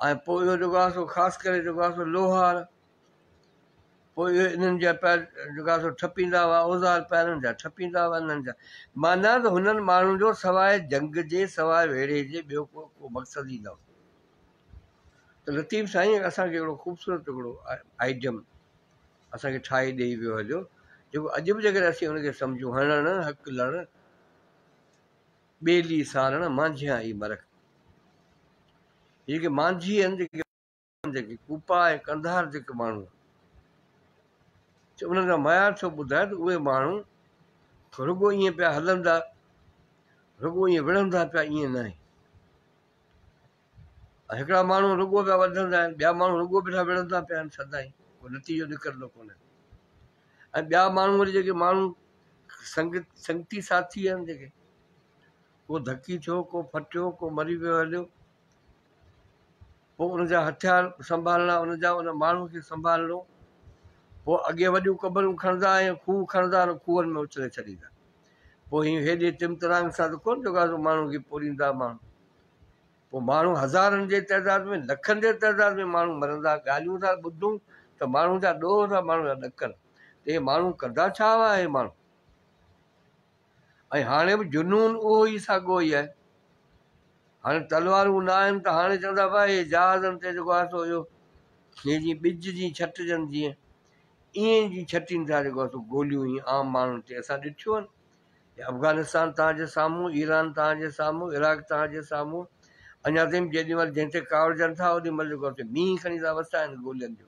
A: ۽ پوء اهو جيڪو آهي سو خاص ڪري جيڪو آهي سو لوهار پوء اهي انهن جا پيا جيڪو آهي سو ٺپيندا هئا اوزار پيا انهن جا ٺپيندا هئا انهن جا معنيٰ ته هنن ماڻهن جو سواء جنگ جي سواء ويڙهي جي ٻيو ڪو ڪو مقصد ئي نه هو ته لطيف سائين اسانکي هڪڙو خوبصورت هڪڙو آئيڊيم اسان کي ٺاهي ڏيئي ويو هليو، جيڪو اڄ به جيڪڏهن اسين ان کي سمجهون، هڻڻ، هڪلڻ، ٻيلي سارڻ، مانجهيان ئي مرڪ. هي جيڪي مانجهي آهن، جيڪي جيڪي ڪوپا ۽ قنڌار جيڪي ماڻهو آهن، انهن جا معيار ٿو ٻڌائي ته اهي ماڻهو رڳو ائين پيا هلندا، رڳو ائين وڙهندا پيا، ائين ناهي. ۽ هڪڙا ماڻهو رڳو پيا وڌندا آهن، ٻيا ماڻهو رڳو بيٺا وڙهندا پيا آهن سدائين، ڪو نتيجو نڪرندو ڪونهي. ۽ ٻيا ماڻهو وري جيڪي ماڻهو سنگ سنگتي ساٿي آهن جيڪي، ڪو ڌڪي ٿيو، ڪو ڦٽيو، ڪو مري ويو هليو، پوء ان جا هٿيار سنڀالڻا، ان جا ان ماڻهو کي سنڀالڻو، پوء اڳي وڏيون قبرون کڻندا ۽ کوهه کڻندا ۽ کوهن ۾ اڇلي ڇڏيندا. پوء هي هيڏي ٽمترانگ سان ته ڪونه جوڳا سو ماڻهو کي پوريندا ماڻهو. پوء ماڻهو هزارن جي تعداد ۾ لکن جي تعداد ۾ ماڻهو مرندا، ڳالهيون ٿا ٻڌون ته ماڻهو جا ڏوهه ٿا ماڻهو جا ڏڪن ته اهي ماڻهو ڪندا ڇا هئا اهي ماڻهو ۽ هاڻي به جنون اهو ئي ساڳو ئي آهي هاڻي تلوارون نه آهن ته هاڻي چوندا ڀاء اهي جهازن تي جيڪو آهي سو اهو هي جيئن ٻج جيئن ڇٽجن جيئن ائين جيئن ڇٽين ٿا جيڪو آهي سو گوليون ائين عام ماڻهن تي اسان ڏٺيون آهن افغانستان توهان جي سامهون، ايران توهان جي سامهون، عراق توهان جي سامهون، اڃا تائين به جيڏي مهل جنهن تي ڪاوڙجن ٿا اوڏي مهل جيڪو آهي مينهن کڻي ٿا وسائن گولين جو.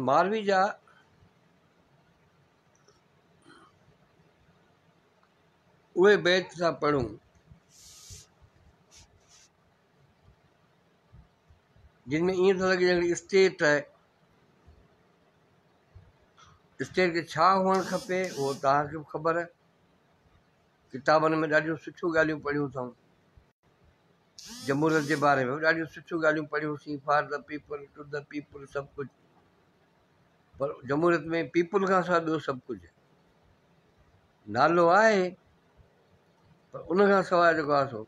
A: ماروي جا اهي بيت ٿا پڙهون. جن ۾ ائين ٿو لڳي ڄڻ اسٽيٽ آهي. اسٽيٽ کي ڇا هئڻ کپي اهو توهان کي به خبر آهي. ڪتابن ۾ ڏاڍيون سٺيون ڳالهيون پڙهيون اٿئون. جمهوريت جي باري ۾ به ڏاڍيون سٺيون ڳالهيون پڙهيونسين for the people to the people سڀ ڪجهه پر جمهوريت ۾ پيپل کان سواء ٻيو سڀ ڪجهه آهي. نالو آهي پر ان کان سواء جيڪو آهي سو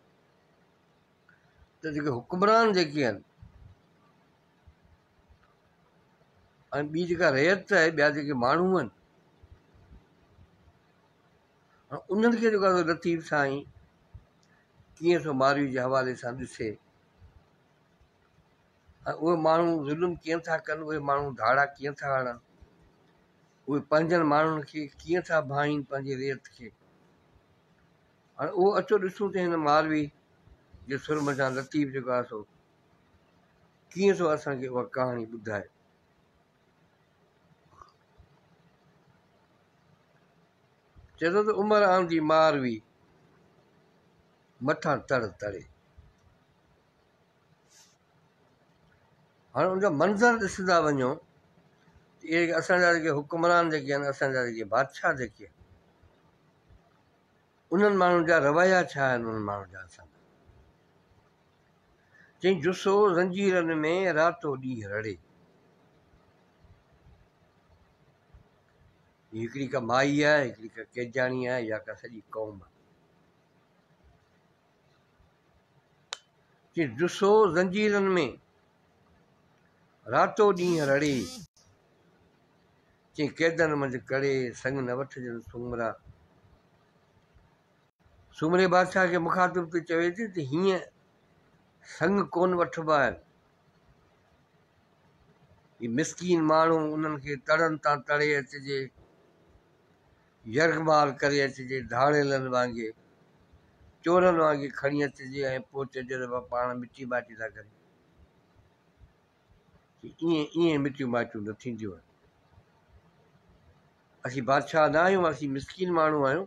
A: ته جيڪي حڪمران جيڪي آهن ۽ ٻي جيڪا رعيت آهي ٻيا جيڪي ماڻهو آهن انهن کي جيڪو آهي لطيف سائين ڪيئن ٿو ماروي جي حوالي سان ڏسي ۽ اهي ماڻهو ظلم ڪيئن ٿا ڪن، اهي ماڻهو ڌاڙا ڪيئن ٿا هڻن، اهي پنهنجن ماڻهن کي ڪيئن ٿا ڀانئين پنهنجي رعيت کي. هاڻي اهو اچو ڏسون ته هن ماروي جي سر منجهان لطيف جيڪو آهي سو ڪيئن ٿو اسان کي اها ڪهاڻي ٻڌائي. چئي ٿو ته عمر آندي ماروي مٿان تڙ تڙي. هاڻي ان جا منظر ڏسندا وڃو ته اهي اسان جا جيڪي حڪمران جيڪي آهن اسان جا جيڪي بادشاهه جيڪي آهن انهن ماڻهن جا رويا ڇا آهن انهن ماڻهن جا اسان جا چئي جسو زنجيرن ۾ راتو ڏينهن رڙي. هي هڪڙي ڪا مائي آهي هڪڙي ڪا قيدياڻي آهي يا ڪا سڄي قوم آهي. چي جسو زنجيرن ۾ راتو ڏينهن رڙي، چي قيدن منجهه ڪڙي سڱ نه وٺجن سومرا. سومري بادشاهه کي مخاطب ٿي چوي ٿي ته هيئن سڱ ڪونه وٺبا آهن. هي مسڪين ماڻهو انهن کي تڙن تان تڙي اچجي. يرغمال ڪري اچجي، ڌاڙيلن وانگي، چورن وانگي کڻي اچجي ۽ پوء چئجي ته پاڻ مٽي مائٽي ٿا ڪريون. ائين ائين مٽيون مائٽيون نه ٿينديون آهن. اسين بادشاهه نه آهيون، اسين مسڪين ماڻهو آهيون،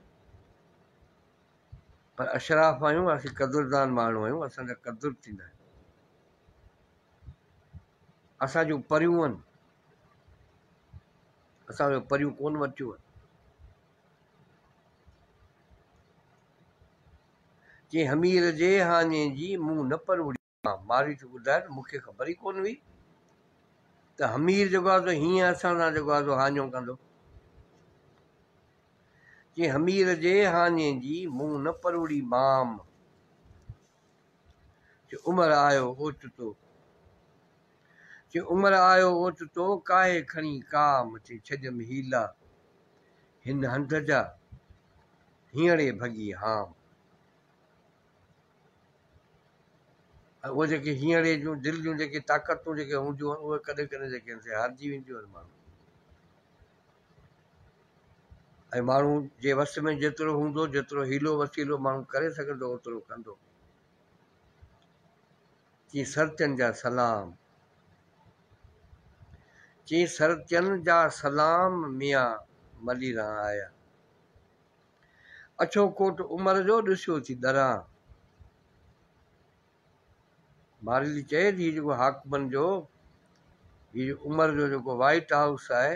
A: پر اشراف آهيون، اسين قدردان ماڻهو آهيون، اسان جا قدر ٿيندا آهن. اسان جون پريون آهن. اسان جو پريون ڪونه وٺيون آهن. چي حمير جي هاڃي جي مون نه پروڙي مان. مارئي ٿي ٻڌائي ته مون کي خبر ئي ڪونه هئي ته حمير جيڪو آهي سو هيئن اسان سان جيڪو آهي سو هاڃو ڪندو. چي حمير جي هاڃي جي مون نه پروڙي مام. چي عمر آيو اوچتو. چي عمر آيو اوچتو، ڪاهي کڻي ڪام، چي ڇڏيم حيلا هن هنڌ جا، هينئڙي ڀڳي هام. ۽ اهي جيڪي هينئڙي جون دل جون جيڪي طاقتون جيڪي هونديون آهن، اهي ڪڏهن ڪڏهن جيڪي آهن سي هارجي وينديون آهن ماڻهو ۽ ماڻهو جي وس ۾ جيترو هوندو، جيترو حيلو وسيلو ماڻهو ڪري سگهندو اوترو ڪندو. چي سرتين جا سلام. چي سرتين جا سلام ميان مليران آيا. اڇو ڪوٽ عمر جو ڏسيو ٿي ڏران. مارلي چئي ٿي هي جيڪو حاڪمن جو هي عمر جو جيڪو وائيٽ هائوس آهي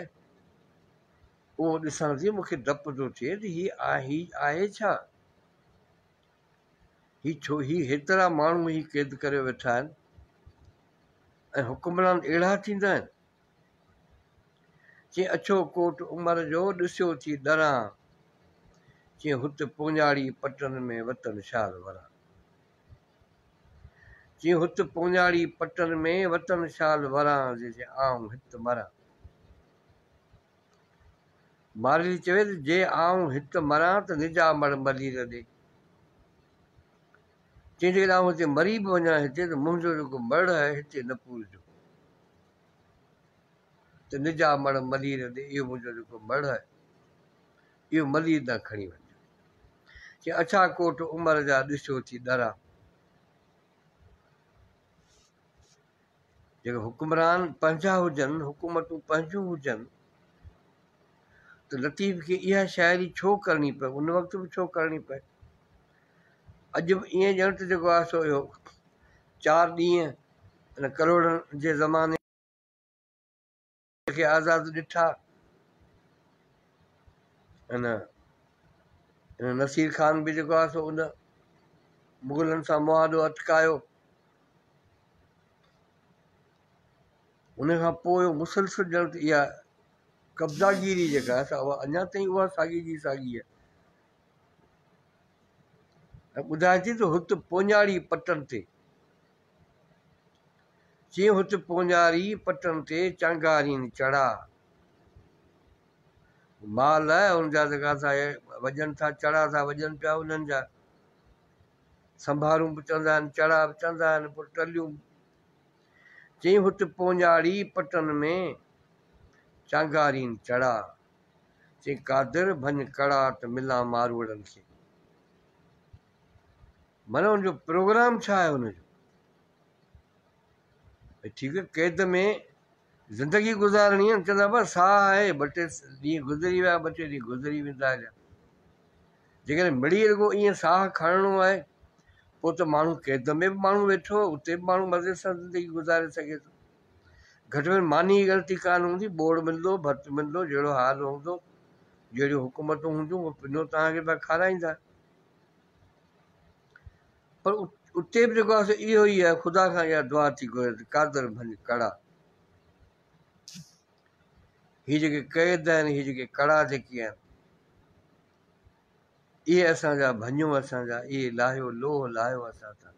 A: اهو ڏسان ٿي مون کي ڊپ ٿو ٿئي ته هي آهي ڇا؟ هي ڇو هي هيترا ماڻهو هي قيد ڪريو ويٺا آهن ۽ حڪمران اهڙا ٿيندا آهن؟ چي اڇو ڪوٽ عمر جو ڏسيو ٿي ڏران، چي هت پوڃاڙي پٽن ۾ وطن شال وران. چي هت پوڃاڙي پٽن ۾ وطن شال وران، جي آئون هت مران. مارئي چوي ته جي آئون هت مران ته نجا مڙ ملير ڏي. چي جيڪڏهن آئون هتي مري به وڃان هتي ته منهنجو جيڪو مڙ آهي هتي نه پورجو. ته نجا مڙ ملير ڏي اهو منهنجو جيڪو مڙ آهي اهو ملير ڏانهن کڻي وڃجو. چي اڇا ڪوٽ عمر جا ڏسيو ٿي ڏران. جيڪي حڪمران پنهنجا هجن، حڪومتون پنهنجون هجن ته لطيف کي اها شاعري ڇو ڪرڻي پئي، ان وقت به ڇو ڪرڻي پئي، اڄ به ائين ڄڻ ته جيڪو آهي سو اهو چار ڏينهن ان ڪروڙن جي زماني کي آزاد ڏٺا ان نصير خان به جيڪو آهي سو ان مغلن سان معاهدو اٽڪايو. ان کان پوء مسلسل ڄڻ ته اها قبضا گيري جيڪا آهي سا اها اڃا تائين اها ساڳي جي ساڳي آهي ۽ ٻڌائي ٿي ته هت پوڃاڙي پٽن تي چي هت پوڃاري پٽن تي چانگارين چڙا مال آهي ان جا جيڪا سا وڄن ٿا چڙا ٿا وڄن پيا انهن جا سنڀارون به چوندا آهن، چڙا به چوندا آهن، پوء ٽليون. چيائين هت پوڃاڙي پٽن ۾ چانگارين چڙا. چيائين قادر ڀڃ ڪڙا ته ملان ماروئڙن کي. معنيٰ ان جو پروگرام ڇا آهي ان جو؟ ڀئي ٺيڪ آهي قيد ۾ زندگي گذارڻي آهي چوندا بس ساهه آهي ٻه ٽي ڏينهن گذري ويا ٻه ٽي ڏينهن گذري ويندا هليا. جيڪڏهن مڙئي رڳو ائين ساهه کڻڻو آهي پوء ته ماڻهو قيد ۾ به ماڻهو ويٺو اتي به ماڻهو مزي سان زندگي گذاري سگهي ٿو. گهٽ ۾ گهٽ ماني جي ڳڻتي ڪانه هوندي، ٻوڙ ملندو، ڀت ملندو، جهڙو حال هوندو، جهڙيون حڪومتون هونديون اهو پنو توهان کي پيا کارائيندا. پر اتي به جيڪو آهي سو اهو ئي آهي، خدا کان اها دعا ٿي گهري ته قادر ڀڃ ڪڙا. هي جيڪي قيد آهن، هي جيڪي ڪڙا جيڪي آهن، اهي اسان جا ڀڃو اسان جا، اهي لاهيو لوهه لاهيو اسان تان.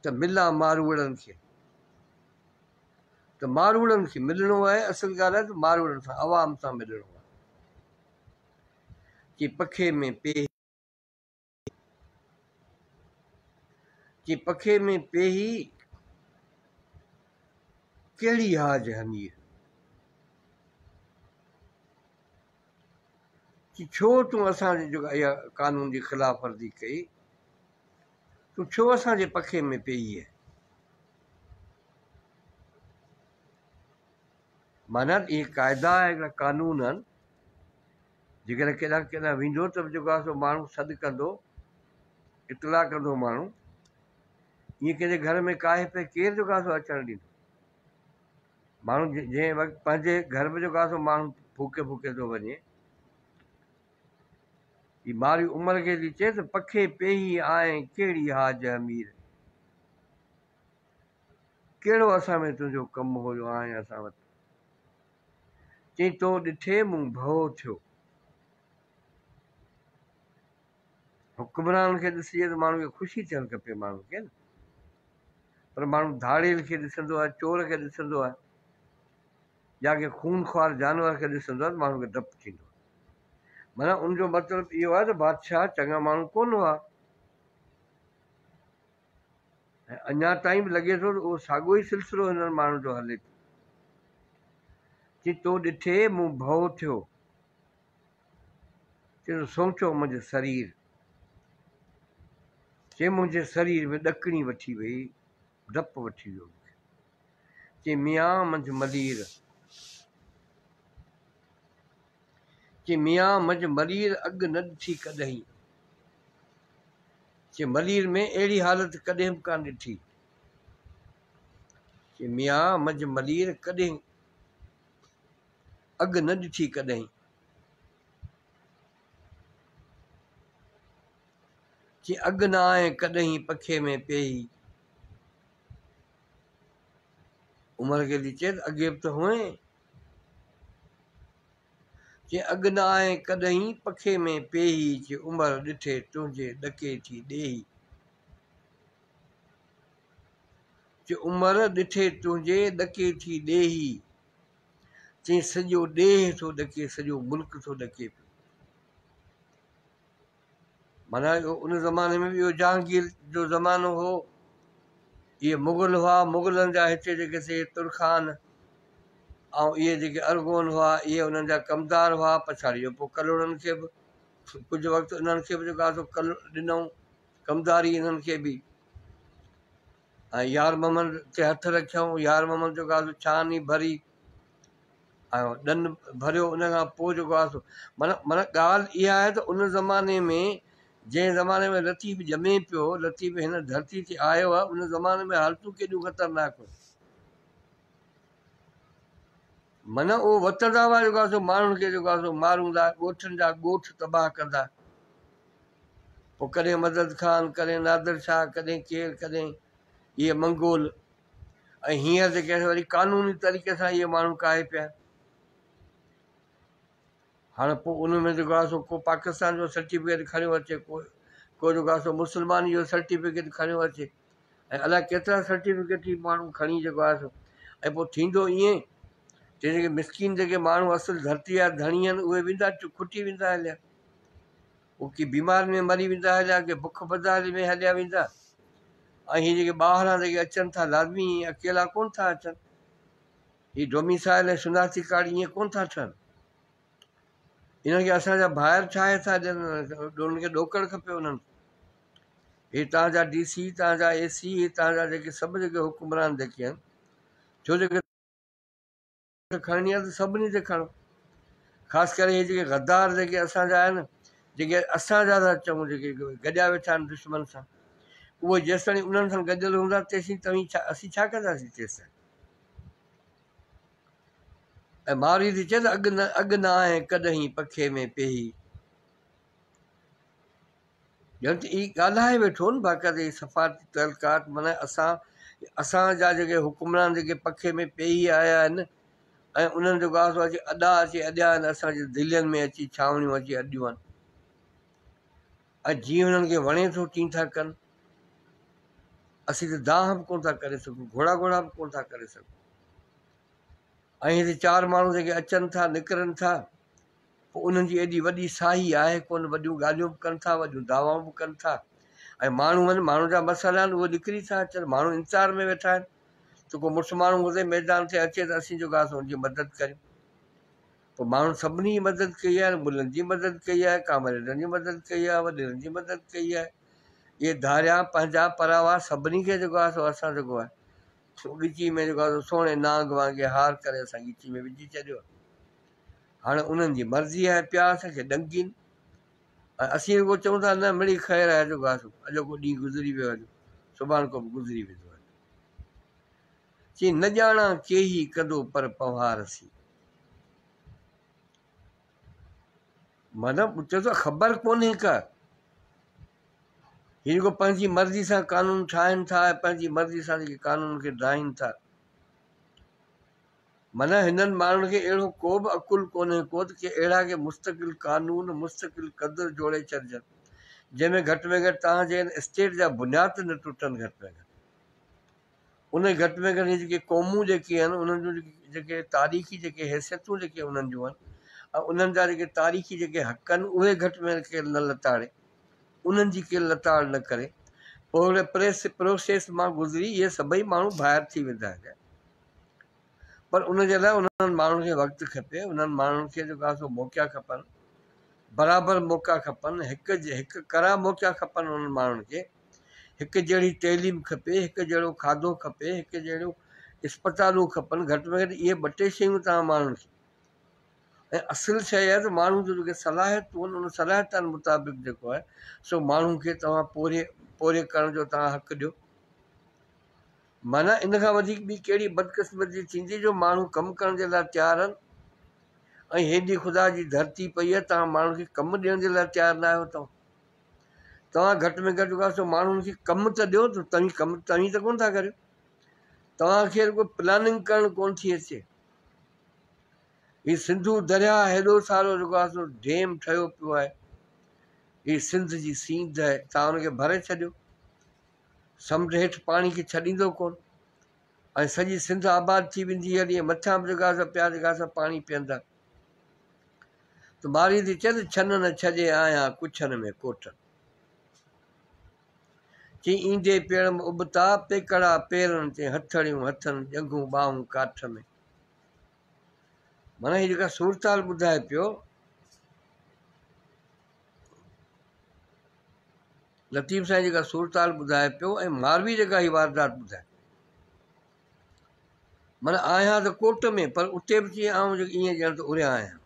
A: ته ملان ماروئڙن کي ته ماروئڙن کي ملڻو آهي، اصل ڳالهه آهي ته ماروئڙن سان عوام سان ملڻو آهي. چي پکي ۾ پيهي چي پکي ۾ پيهي ڪهڙي هاج حمير. چي ڇو تون اسان جي جيڪا اها قانون جي خلاف ورزي ڪئي، تون ڇو اسان جي پکي ۾ پيئي آهين؟ معنيٰ اهي قاعدا ۽ هڪڙا قانون آهن، جيڪڏهن ڪيڏانهن ڪيڏانهن ويندو ته به جيڪو آهي سو ماڻهو سڏ ڪندو، اطلاع ڪندو ماڻهو، ائين ڪنهن جي گهر ۾ ڪاهي پئي ڪير جيڪو آهي سو اچڻ ڏيندو؟ ماڻهو جنهن وقت پنهنجي گهر به جيڪو آهي سو ماڻهو ڦوڪي ڦوڪي ٿو وڃي. هي مارئي عمر کي ٿي چئي ته پکي پيهي آئين ڪهڙي حاج امير. ڪهڙو اسان ۾ تنهنجو ڪم هو جو آئين اسان وٽ. چئي تو ڏٺي مون ڀؤ ٿيو. حڪمران کي ڏسجي ته ماڻهو کي خوشي ٿيڻ کپي ماڻهو کي نه پر ماڻهو ڌاڙيل کي ڏسندو آهي چور کي ڏسندو آهي يا ڪنهن خونخوار جانور کي ڏسندو آهي ته ماڻهو کي ڊپ ٿيندو آهي معنيٰ ان جو مطلب اهو آهي ته بادشاهه چڱا ماڻهو ڪونه هئا ۽ اڃا تائين به لڳي ٿو ته اهو ساڳيو ئي سلسلو هنن ماڻهن جو هلي پيو. چي تو ڏٺي مون ڀؤ ٿيو، چي تو سونچو منهنجي سرير، چي منهنجي سرير ۾ ڏڪڻي وٺي وئي، ڊپ وٺي ويو مون کي. چي ميان منجهه ملير، چي ميان منجهه ملير اڳ نه ڏٺي ڪڏهين. چي ملير ۾ اهڙي حالت ڪڏهن به ڪانه ڏٺي. چي ميان منجهه ملير ڪڏهن اڳ نه ڏٺي ڪڏهين. چي اڳ نه آئين ڪڏهين پکي ۾ پيهي. عمر کي ٿي چئي ته اڳي به ته هئين. چي اڳ نه آئين ڪڏهين پکي ۾ پيهي، چي عمر ڏٺي تنهنجي ڏڪي ٿي ڏيهي. چي عمر ڏٺي تنهنجي ڏڪي ٿي ڏيهي، چي سڄو ڏيهه ٿو ڏڪي سڄو ملڪ ٿو ڏڪي پيو. معنيٰ اهو ان زماني ۾ به اهو جهانگير جو زمانو هو، اهي مغل هئا، مغلن جا هتي جيڪي سي ترخان ۽ اهي جيڪي ارغون هئا اهي انهن جا ڪمدار هئا، پڇاڙي جو پوء ڪلهوڙن کي به ڪجهه وقت انهن کي به جيڪو آهي سو ڪل ڏنائون ڪمداري انهن کي به ۽ يار محمد تي هٿ رکيائون، يار محمد جيڪو آهي سو ڇاني ڀري ۽ ڏن ڀريو ان کان پوء جيڪو آهي سو معنيٰ معنيٰ ڳالهه اها آهي ته ان زماني ۾ جنهن زماني ۾ لطيف ڄمي پيو لطيف هن ڌرتي تي آيو آهي ان زماني ۾ حالتون ڪيڏيون خطرناڪ هيون معنيٰ اهو وتندا هئا جيڪو آهي سو ماڻهن کي جيڪو آهي سو ماروندا ڳوٺن جا ڳوٺ تباهه ڪندا پوء ڪڏهن مدد خان ڪڏهن نادر شاهه ڪڏهن ڪير ڪڏهن اهي منگول ۽ هينئر جيڪي آهن وري قانوني طريقي سان اهي ماڻهو ڪاهي پيا هاڻي پوء ان ۾ جيڪو آهي سو ڪو پاڪستان جو سرٽيفڪيٽ کڻيو اچي ڪو ڪو جيڪو آهي سو مسلماني جو سرٽيفڪيٽ کڻيو اچي ۽ الائي ڪيترا سرٽيفڪيٽ هي ماڻهو کڻي جيڪو آهي سو ۽ پوء ٿيندو ائين جي جيڪي مسڪين جيڪي ماڻهو اصل ڌرتي جا ڌڻي آهن اهي ويندا کٽي ويندا هليا هو ڪي بيمارين ۾ مري ويندا هليا ڪي بک بدحالي ۾ هليا ويندا. ۽ هي جيڪي ٻاهران جيڪي اچن ٿا لازمي اڪيلا ڪونه ٿا اچن. هي ڊوميسائل ۽ شناختي ڪارڊ ائين ڪونه ٿا ٺهن. انهن کي اسان جا ڀائر ٺاهي ٿا ڏين، انهن کي ڏوڪڙ کپي انهن کي. هي تان جا ڊي سي، تان جا اي سي، هي تان جا جيڪي سڀ جيڪي حڪمران جيڪي آهن، ڇو جيڪي کڻڻي آهي ته سڀني تي کڻو. خاص ڪري هي جيڪي غدار جيڪي اسان جا آهن، جيڪي اسان جا ٿا چئون جيڪي گڏيا ويٺا آهن دشمن سان، اهي جيستائين انهن سان گڏيل هوندا تيسين توهين ڇا اسين ڇا ڪنداسين تيستائين. ۽ مارئي ٿي چئي ته اڳ نه اڳ نه آئين ڪڏهين پکي ۾ پيهي. ڄڻ ته هي ڳالهائي ويٺو نه باقاعده هي سفارتي تعلقات معنيٰ اسان اسان جا جيڪي حڪمران جيڪي پکي ۾ پيهي آيا آهن ۽ انهن جيڪو آهي سو اچي اڏا اچي اڏيا آهن اسان جي دلين ۾ اچي ڇانوڻيون اچي اڏيون آهن ۽ جيئن انهن کي وڻي ٿو تيئن ٿا ڪن. اسين ته دانهن به ڪونه ٿا ڪري سگهون، گهوڙا گهوڙا به ڪونه ٿا ڪري سگهون. ۽ هتي چار ماڻهو جيڪي اچن ٿا نڪرن ٿا پوء انهن جي ايڏي وڏي ساهي آهي ڪونه، وڏيون ڳالهيون به ڪن ٿا، وڏيون دعوائون به ڪن ٿا ۽ ماڻهو آهن، ماڻهن جا مسئلا آهن، اهي نڪري ٿا اچن، ماڻهو انتظار ۾ ويٺا آهن ته ڪو مڙس ماڻهو هتي ميدان تي اچي ته اسين جيڪو آهي سو ان جي مدد ڪريون. پوء ماڻهن سڀني جي مدد ڪئي آهي، ملن جي مدد ڪئي آهي، ڪامريڊن جي مدد ڪئي آهي، وڏيرن جي مدد ڪئي آهي. اهي ڌاريا، پنهنجا، پراوا سڀني کي جيڪو آهي سو اسان جيڪو آهي سو ڳچي ۾ جيڪو آهي سو سهڻي نانگ وانگي هار ڪري اسان ڳچي ۾ وجهي ڇڏيو آهي. هاڻي انهن جي مرضي آهي پيا اسان کي ڏنگين ۽ اسين رڳو چئون ٿا نه مڙئي خير آهي جيڪو آهي سو اڄوڪو ڏينهن گذري ويو هليو سڀاڻ ڪو به گذري ويندو هليو. چي نه ڄاڻان ڪيهي ڪندو پر پنهوار سين. معنيٰ چئي ٿو خبر ڪونهي ڪا. هي جيڪو پنهنجي مرضي سان قانون ٺاهين ٿا ۽ پنهنجي مرضي سان جيڪي قانون کي ڊاهين ٿا. معنيٰ هنن ماڻهن کي اهڙو ڪو به عقل ڪونهي ڪو ته ڪي اهڙا ڪي مستقل قانون، مستقل قدر جوڙي ڇڏجن، جنهن ۾ گهٽ ۾ گهٽ توهان جي هن اسٽيٽ جا بنياد ته نه ٽٽن گهٽ ۾ گهٽ. ان گهٽ ۾ گهٽ هي جيڪي قومون جيڪي آهن انهن جون جيڪي تاريخي جيڪي حيثيتون جيڪي انهن جون آهن ۽ انهن جا جيڪي تاريخي جيڪي حق آهن اهي گهٽ ۾ گهٽ ڪير نه لتاڙي انهن جي ڪير لتاڙ نه ڪري پوء هڪڙي پريس پروسيس مان گذري اهي سڀئي ماڻهو ڀائر ٿي ويندا آهن پر ان جي لاء انهن ماڻهن کي وقت کپي انهن ماڻهن کي جيڪو آهي سو موقعا کپن برابر موقعا کپن هڪ هڪ ڪرا موقعا کپن انهن ماڻهن کي هڪ جهڙي تعليم کپي، هڪ جهڙو کاڌو کپي، هڪ جهڙيون اسپتالون کپن، گهٽ ۾ گهٽ اهي ٻه ٽي شيون توهان ماڻهن کي ۽ اصل شيء آهي ته ماڻهو جون جيڪي صلاحيتون آهن ان صلاحيتن مطابق جيڪو آهي سو ماڻهو کي توهان پورهيي پورهيي ڪرڻ جو توهان حق ڏيو. معنيٰ ان کان وڌيڪ ٻي ڪهڙي بدقسمتي ٿيندي جو ماڻهو ڪم ڪرڻ جي لاء تيار آهن ۽ هيڏي خدا جي ڌرتي پئي آهي توهان ماڻهن کي ڪم ڏيڻ جي لاء تيار نه آهيو توهان توهان گهٽ ۾ گهٽ جيڪو آهي سو ماڻهن کي ڪم ته ڏيو ته توهين ڪم توهين ته ڪونه ٿا ڪريو توهان کي رڳو پلاننگ ڪرڻ ڪونه ٿي اچي هي سنڌو درياهه هيڏو سارو جيڪو آهي سو ڊيم ٺهيو پيو آهي هي سنڌ جي سينڌ آهي توهان ان کي ڀري ڇڏيو سمنڊ هيٺ پاڻي کي ڇڏيندو ڪونه ۽ سڄي سنڌ آباد ٿي ويندي هلي ۽ مٿان به جيڪو آهي سو پيا جيڪا سو پاڻي پيئندا ته مارئي ٿي چئي ته ڇن نه ڇڏي آهيان ڪڇن ۾ ڪوٽن. چي ايندي پيڙم ابتا، پيڪڙا پيرن تي هٿڙيون هٿن ڄنگهون ٻانهون ڪاٺ ۾. معنيٰ هي جيڪا صورتحال ٻڌائي پيو، لطيف سائين جيڪا صورتحال ٻڌائي پيو ۽ ماروي جيڪا هي واردات ٻڌائي معنيٰ آهيان ته ڪوٽ ۾ پر اتي به چيائين آئون جيڪو ائين ڄڻ ته اوريان آهيان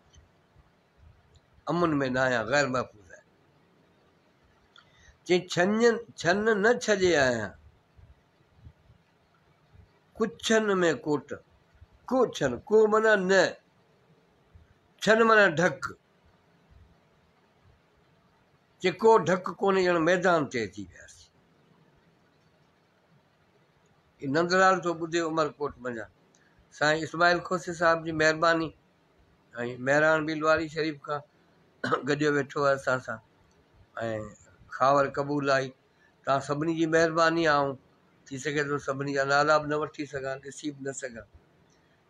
A: امن ۾ نه آهيان غير محفوظ آهيان چي ڇڃ ڇن نه ڇڄي آهيان ڪڇن ۾ ڪوٽ ڪو ڇن ڪو معنيٰ نه ڇن معنيٰ ڍڪ چي ڪو ڍڪ ڪونهي ڄڻ ميدان تي اچي وياسين هي نندلال ٿو ٻڌي عمرڪوٽ منجهان. سائين اسماعيل کوسي صاحب جي مهرباني ۽ مهراڻ به لواري شريف کان گڏيو ويٺو آهي اسان سان ۽ خاور قبول آئي توهان سڀني جي مهرباني آئون ٿي سگهي ٿو سڀني جا نالا به نه وٺي سگهان ڏسي به نه سگهان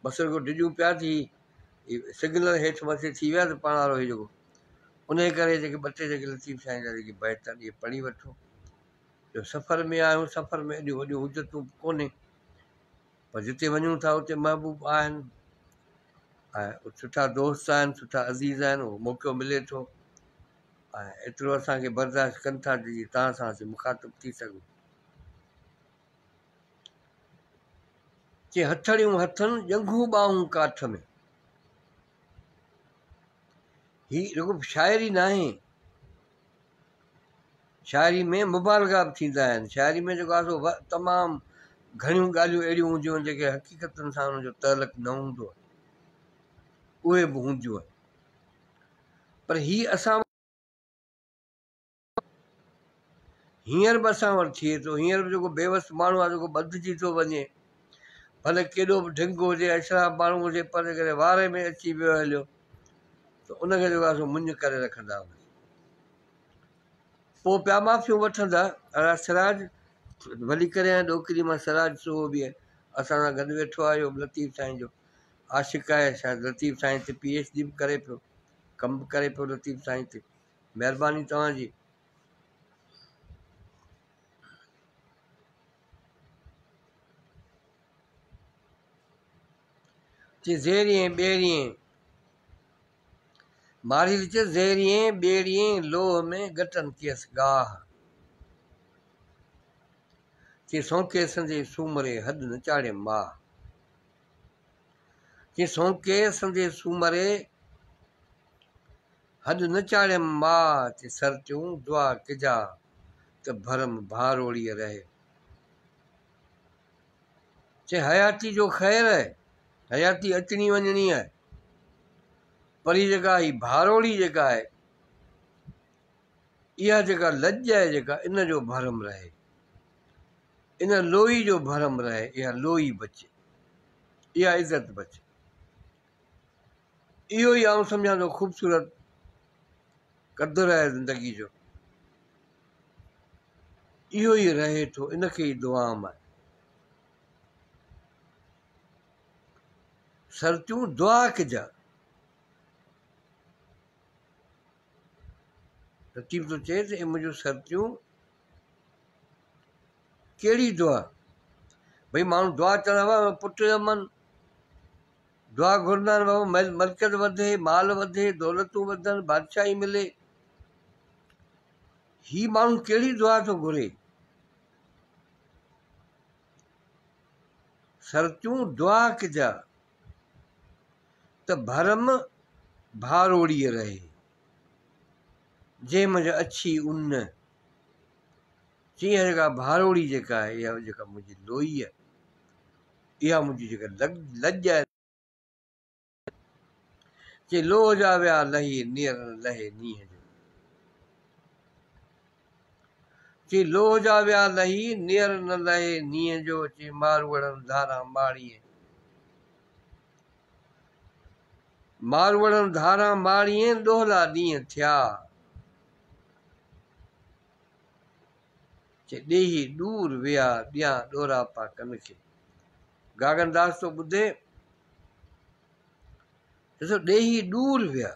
A: بس رڳو ڊڄون پيا ٿي هي سگنل هيٺ مٿي ٿي ويا ته پاڻ وارو هي جيڪو ان ڪري جيڪي ٻه ٽي جيڪي لطيف سائين جا جيڪي بيت آهن اهي پڙهي وٺو. جو سفر ۾ آهيون، سفر ۾ ايڏيون وڏيون حجتون به ڪونهي، پر جتي وڃون ٿا اتي محبوب آهن ۽ سٺا دوست آهن، سٺا عزيز آهن، اهو موقعو ملي ٿو ۽ ايترو اسان کي برداشت ڪن ٿا جيئن توهان سان اسين مخاطب ٿي سگهون. چي هٿڙيون هٿن، ڄنگهون ٻانهون ڪاٺ ۾. هي رڳو شاعري ناهي، شاعري ۾ مبالغا به ٿيندا آهن. شاعري ۾ جيڪو آهي سو تمام گهڻيون ڳالهيون اهڙيون هونديون آهن جيڪي حقيقتن سان انهن جو تعلق نه هوندو آهي، اهي به هونديون آهن. پر هي اسان هينئر به اسان وٽ ٿئي ٿو. هينئر به جيڪو بيوس ماڻهو آهي جيڪو ٻڌجي ٿو وڃي، ڀلي ڪيڏو به ڍنگ هجي، اشراف ماڻهو هجي، پر جيڪڏهن واري ۾ اچي ويو هليو ته ان کي جيڪو آهي سو مڃ ڪري رکندا هئا. پوء پيا معافيون وٺندا. اڙا سراج ڀلي ڪري آيا ڏوڪري مان سراج سهو به اسان سان گڏ ويٺو آهي. اهو به لطيف سائين جو عاشق آهي. شايد لطيف سائين تي پي ايڇ ڊي به ڪري پيو، ڪم به ڪري پيو لطيف سائين تي. مهرباني توهان جي. چي زيرين ٻيڙين ماريل چي زيرين ٻيڙين لوهه ۾ ڳٽن ڪيس گاهه. چي سونڪي سندي سومري هڏ نه چاڙهيم ماهه. چي سونڪي سندي سومري هڏ نه چاڙهيم ماء تي سرتيون دعا ڪجا ته ڀرم ڀاروڙيء رهي. چي حياتي جو خير آهي، حياتي اچڻي وڃڻي آهي، پر هي جيڪا هي ڀاروڙي جيڪا آهي، اها جيڪا لڄ آهي جيڪا ان جو ڀرم رهي، ان لوئي جو ڀرم رهي، اها لوئي بچي، اها عزت بچي. اهو ئي آئون سمجهان ٿو خوبصورت قدر آهي زندگي جو. اهو ئي رهي ٿو، ان کي ئي دوام آهي. سرتيون دعا ڪجا. لطيف ٿو چئي ته اي منهنجون سرتيون ڪهڙي دعا؟ ڀئي ماڻهو دعا چوندا هئا پٽ امن دعا گهرندا آهن بابا ملڪيت وڌي، مال وڌي، دولتون وڌن، بادشاهي ملي. هي ماڻهو ڪهڙي دعا ٿو گهري؟ سرتيون دعا ڪجا ته ڀرم ڀاروڙيء رهي، جنهن منجهه اڇي ان. چي اها جيڪا ڀاروڙي جيڪا آهي، اها جيڪا منهنجي لوئي آهي، اها منهنجي جيڪا لڄ آهي. چي لوهه جا ويا لهي، نيئر نه لهي نينهن جو. چي لوهه جا ويا لهي، نيئر نه لهي نينهن جو. چي ماروئڙن ڌاران ماڙيين، ماروئڙن ڌاران ماڙيين، ڏوهلا ڏينهن ٿيا. چي ڏيهي ڏور ويا، ڏيان ڏوراپا ڪن کي. گاگن داس ٿو ٻڌي، ڏسو ڏيهي ڏور ويا.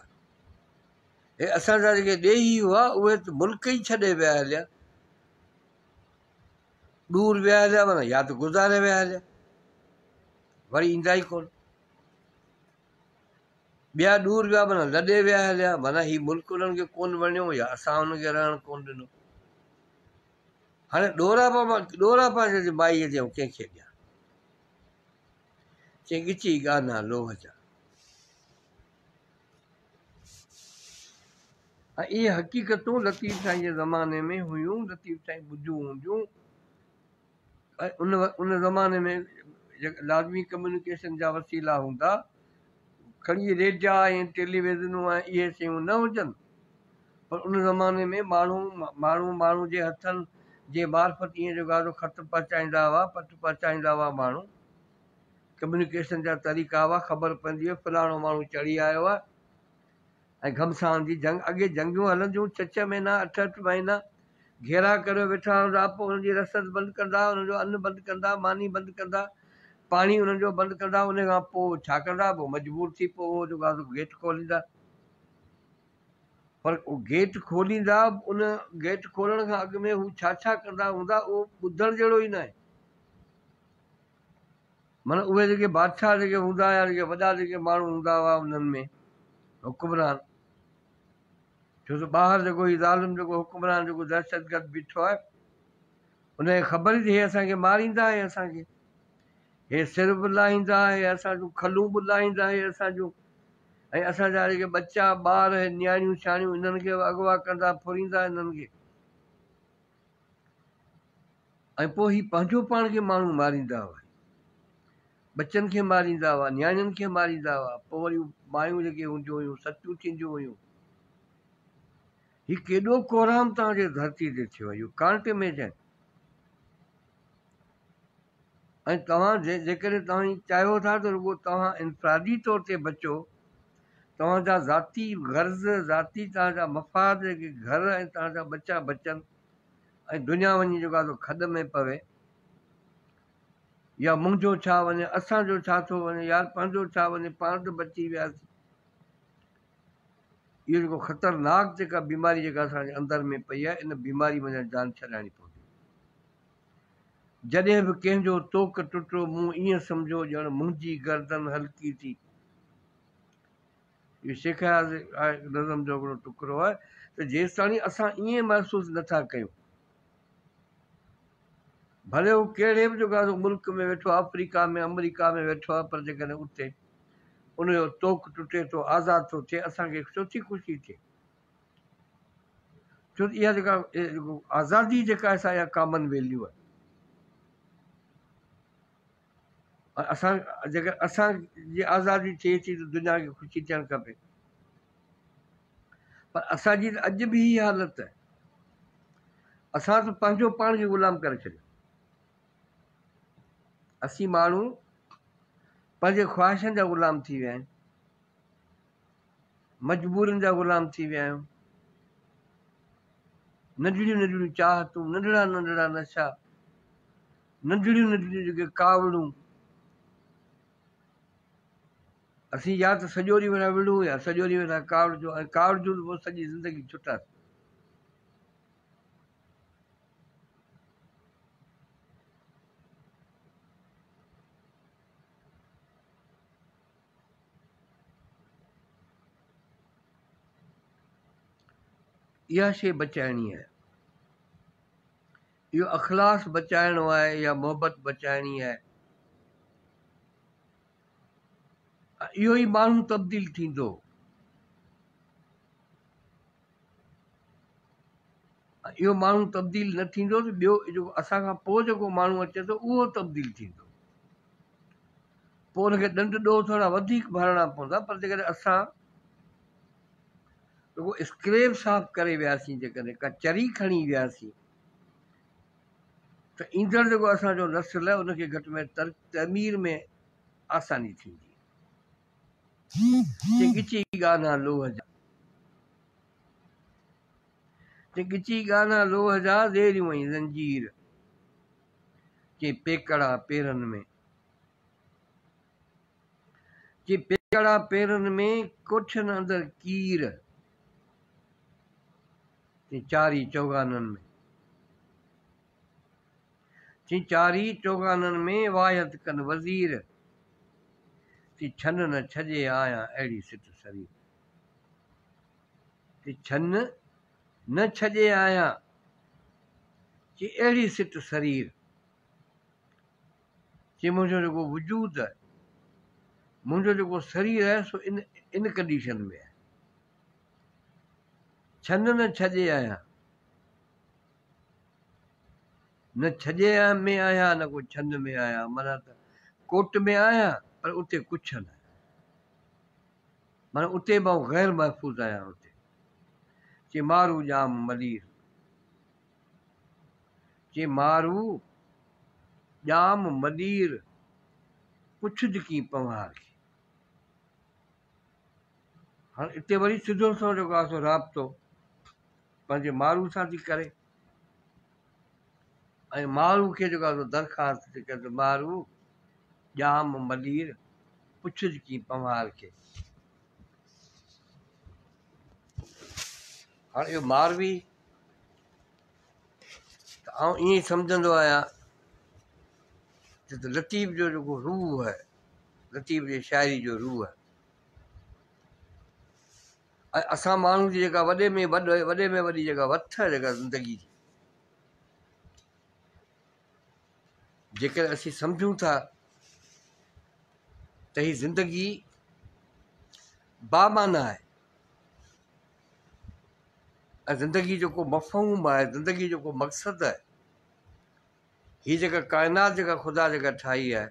A: هي اسان جا جيڪي ڏيهي هئا اهي ته ملڪ ئي ڇڏي ويا هليا. ڏور ويا هليا معنيٰ يا ته گذاري ويا هليا، وري ايندا ئي ڪونه. ٻيا ڏور ويا معنيٰ لڏي ويا هليا، معنيٰ هي ملڪ انهن کي ڪونه وڻيو يا اسان انهن کي رهڻ ڪونه ڏنو. هاڻي ڏوراپا مان ڏوراپا جي مائيء جي آئون ڪنهن کي ڏيان؟ چي ڳچي ڳانا لوهه جا. ۽ اهي حقيقتون لطيف سائين جي زماني ۾ هيون، لطيف سائين ٻڌيون هونديون ۽ ان ان زماني ۾ لازمي ڪميونيڪيشن جا وسيلا هوندا، کڻي ريڊيا ۽ ٽيليويزنون ۽ اهي شيون نه هجن پر ان زماني ۾ ماڻهو ماڻهو ماڻهو جي هٿن جي معرفت ائين جيڪو آهي سو خط پهچائيندا هئا، پٽ پهچائيندا هئا ماڻهو ڪميونيڪيشن جا طريقا هئا، خبر پوندي هئي فلاڻو ماڻهو چڙهي آيو آهي ۽ گهمسان جي جنگ اڳي جنگيون هلنديون ڇهه ڇهه مهينا اٺ اٺ مهينا گهيرا ڪريو ويٺا هوندا پوء انهن جي رسد بند ڪندا انهن جو ان بند ڪندا ماني بند ڪندا پاڻي انهن جو بند ڪندا ان کان پوء ڇا ڪندا پوء مجبور ٿي پوء اهو جيڪو آهي سو گيٽ کوليندا. پر گيٽ کوليندا ان گيٽ کولڻ کان اڳ ۾ هو ڇا ڇا ڪندا هوندا اهو ٻڌڻ جهڙو ئي ناهي. معنيٰ اهي جيڪي بادشاهه جيڪي هوندا يا جيڪي وڏا جيڪي ماڻهو هوندا هئا انهن ۾ حڪمران ڇو ته ٻاهر جيڪو هي ظالم جيڪو حڪمران جيڪو دهشتگرد بيٺو آهي ان کي خبر ئي ته هي اسان کي ماريندا هي اسان کي هي سر به لاهيندا هي اسان جون کلون به لاهيندا هي اسان جون ۽ اسان جا جيڪي ٻچا ٻار هي نياڻيون سياڻيون انهن کي به اغوا ڪندا ڦريندا انهن کي ۽ پوء هي پنهنجو پاڻ کي ماڻهو ماريندا هئا ٻچن کي ماريندا هئا نياڻين کي ماريندا هئا پوء وري مايون جيڪي هونديون هيون ستيون ٿينديون هيون هي ڪيڏو ڪهرام توهان جي ڌرتي تي ٿيو آهي يو ڪانٽ اميجن ۽ توهان جيڪڏهن توهين چاهيو ٿا ته رڳو توهان انفرادي طور تي بچو، توهان جا ذاتي غرض، ذاتي توهان جا مفاد جيڪي گهر ۽ توهان جا ٻچا بچن ۽ دنيا وڃي جيڪو آهي سو کڏ ۾ پوي يا منهنجو ڇا وڃي، اسان جو ڇا ٿو وڃي، يار پنهنجو ڇا وڃي، پاڻ ته بچي وياسين. اهو جيڪو خطرناڪ جيڪا بيماري جيڪا اسان جي اندر ۾ پئي آهي ان بيماري منجهان جان ڇڏائڻي پوندي. جڏهن به ڪنهن جو طوق ٽٽو، مون ائين سمجهيو ڄڻ منهنجي گردن هلڪي ٿي. اهو شيخ اياز نظم جو هڪڙو ٽڪرو آهي ته جيستاڻي اسان ائين محسوس نه ٿا ڪيون، ڀلي هو ڪهڙي به جيڪو آهي سو ملڪ ۾ ويٺو آهي، آفريڪا ۾ آمريڪا ۾ ويٺو آهي، پر جيڪڏهن اتي ان جو طوق ٽٽي ٿو، آزاد ٿو ٿئي، اسان کي ڇو ٿي خوشي ٿئي؟ ڇو ته اها جيڪا آزادي جيڪا آهي سا اها ڪامن ويليو آهي اسان جيڪر اسان جي آزادي ٿئي ٿي ته دنيا کي خوشي ٿيڻ کپي پر اسان جي ته اڄ به هي حالت آهي اسان ته پنهنجو پاڻ کي غلام ڪري ڇڏيو اسين ماڻهو پنهنجي خواهشن جا غلام ٿي ويا آهيون مجبورين جا غلام ٿي ويا آهيون. ننڍڙيون ننڍڙيون چاهتون، ننڍڙا ننڍڙا نشا، ننڍڙيون ننڍڙيون جيڪي ڪاوڙون، اسين يا ته سڄو ڏينهن ويٺا وڙهون يا سڄو ڏينهن ويٺا ڪاوڙجون ۽ ڪاوڙجون ته پوء سڄي زندگي ڇٽاسين. اها شيء بچائڻي آهي. اهو اخلاص بچائڻو آهي، اها محبت بچائڻي آهي. اهو ئي ماڻهو تبديل ٿيندو. اهو ماڻهو تبديل نه ٿيندو ته ٻيو جيڪو اسان کان پوء جيڪو ماڻهو اچي ٿو اهو تبديل ٿيندو. پوء ان کي ڏنڊ ڏوهه ٿورا وڌيڪ ڀرڻا پوندا پر جيڪڏهن اسان رڳو اسڪريپ صاف ڪري وياسين جيڪڏهن ڪا چري کڻي وياسين ته ايندڙ جيڪو اسان جو نسل آهي ان کي گهٽ ۾ تعمير ۾ آساني ٿيندي. چي ڳچي ڳانا لوهه جا. چي ڳچي ڳانا لوهه جا زيريون ۽ زنجير. چي پيڪڙا پيرن ۾. چي پيڪڙا پيرن ۾، ڪوٺين اندر ڪير. چي چاري چوگانن ۾. چي چاري چوگانن ۾، واهيت ڪن وزير. چي ڇن نه ڇڄي آهيان اهڙي سٽ سرير. چي ڇن نه ڇڄي آهيان، چي اهڙي سٽ سرير. چي منهنجو جيڪو وجود آهي، منهنجو جيڪو سرير آهي سو ان ان ڪنڊيشن ۾ آهي. ڇن نه ڇڄي آهيان، نه ڇڄي ۾ آهيان نه ڪو ڇن ۾ آهيان، معنيٰ ته ڪوٽ ۾ آهيان پر اتي ڪڇ نه آهي. معنيٰ اتي به آئون غير محفوظ آهيان اتي. چي مارو ڄام ملير. چي مارو ڄام ملير پڇج ڪين پنهوار کي. هاڻ اتي وري سڌو سنئون جيڪو آهي سو رابطو پنهنجي مارو سان ٿي ڪري ۽ مارو کي جيڪو آهي سو درخواست ٿي ڪري ته مارو ڄام ملير پڇج ڪين پنهوار کي. هاڻ اهو ماروي ته آئون ائين ئي سمجهندو آهيان ته لطيف جو جيڪو روح آهي، لطيف جي شاعري جو روح آهي ۽ اسان ماڻهن جي جيڪا وڏي ۾ وڏي ۾ وڏي جيڪا وٿ آهي جيڪا زندگي جي، جيڪڏهن اسين سمجهون ٿا ته هي زندگي بامعنيٰ آهي ۽ زندگي جو ڪو مفهوم آهي، زندگي جو ڪو مقصد آهي. هي جيڪا ڪائنات جيڪا خدا جيڪا ٺاهي آهي،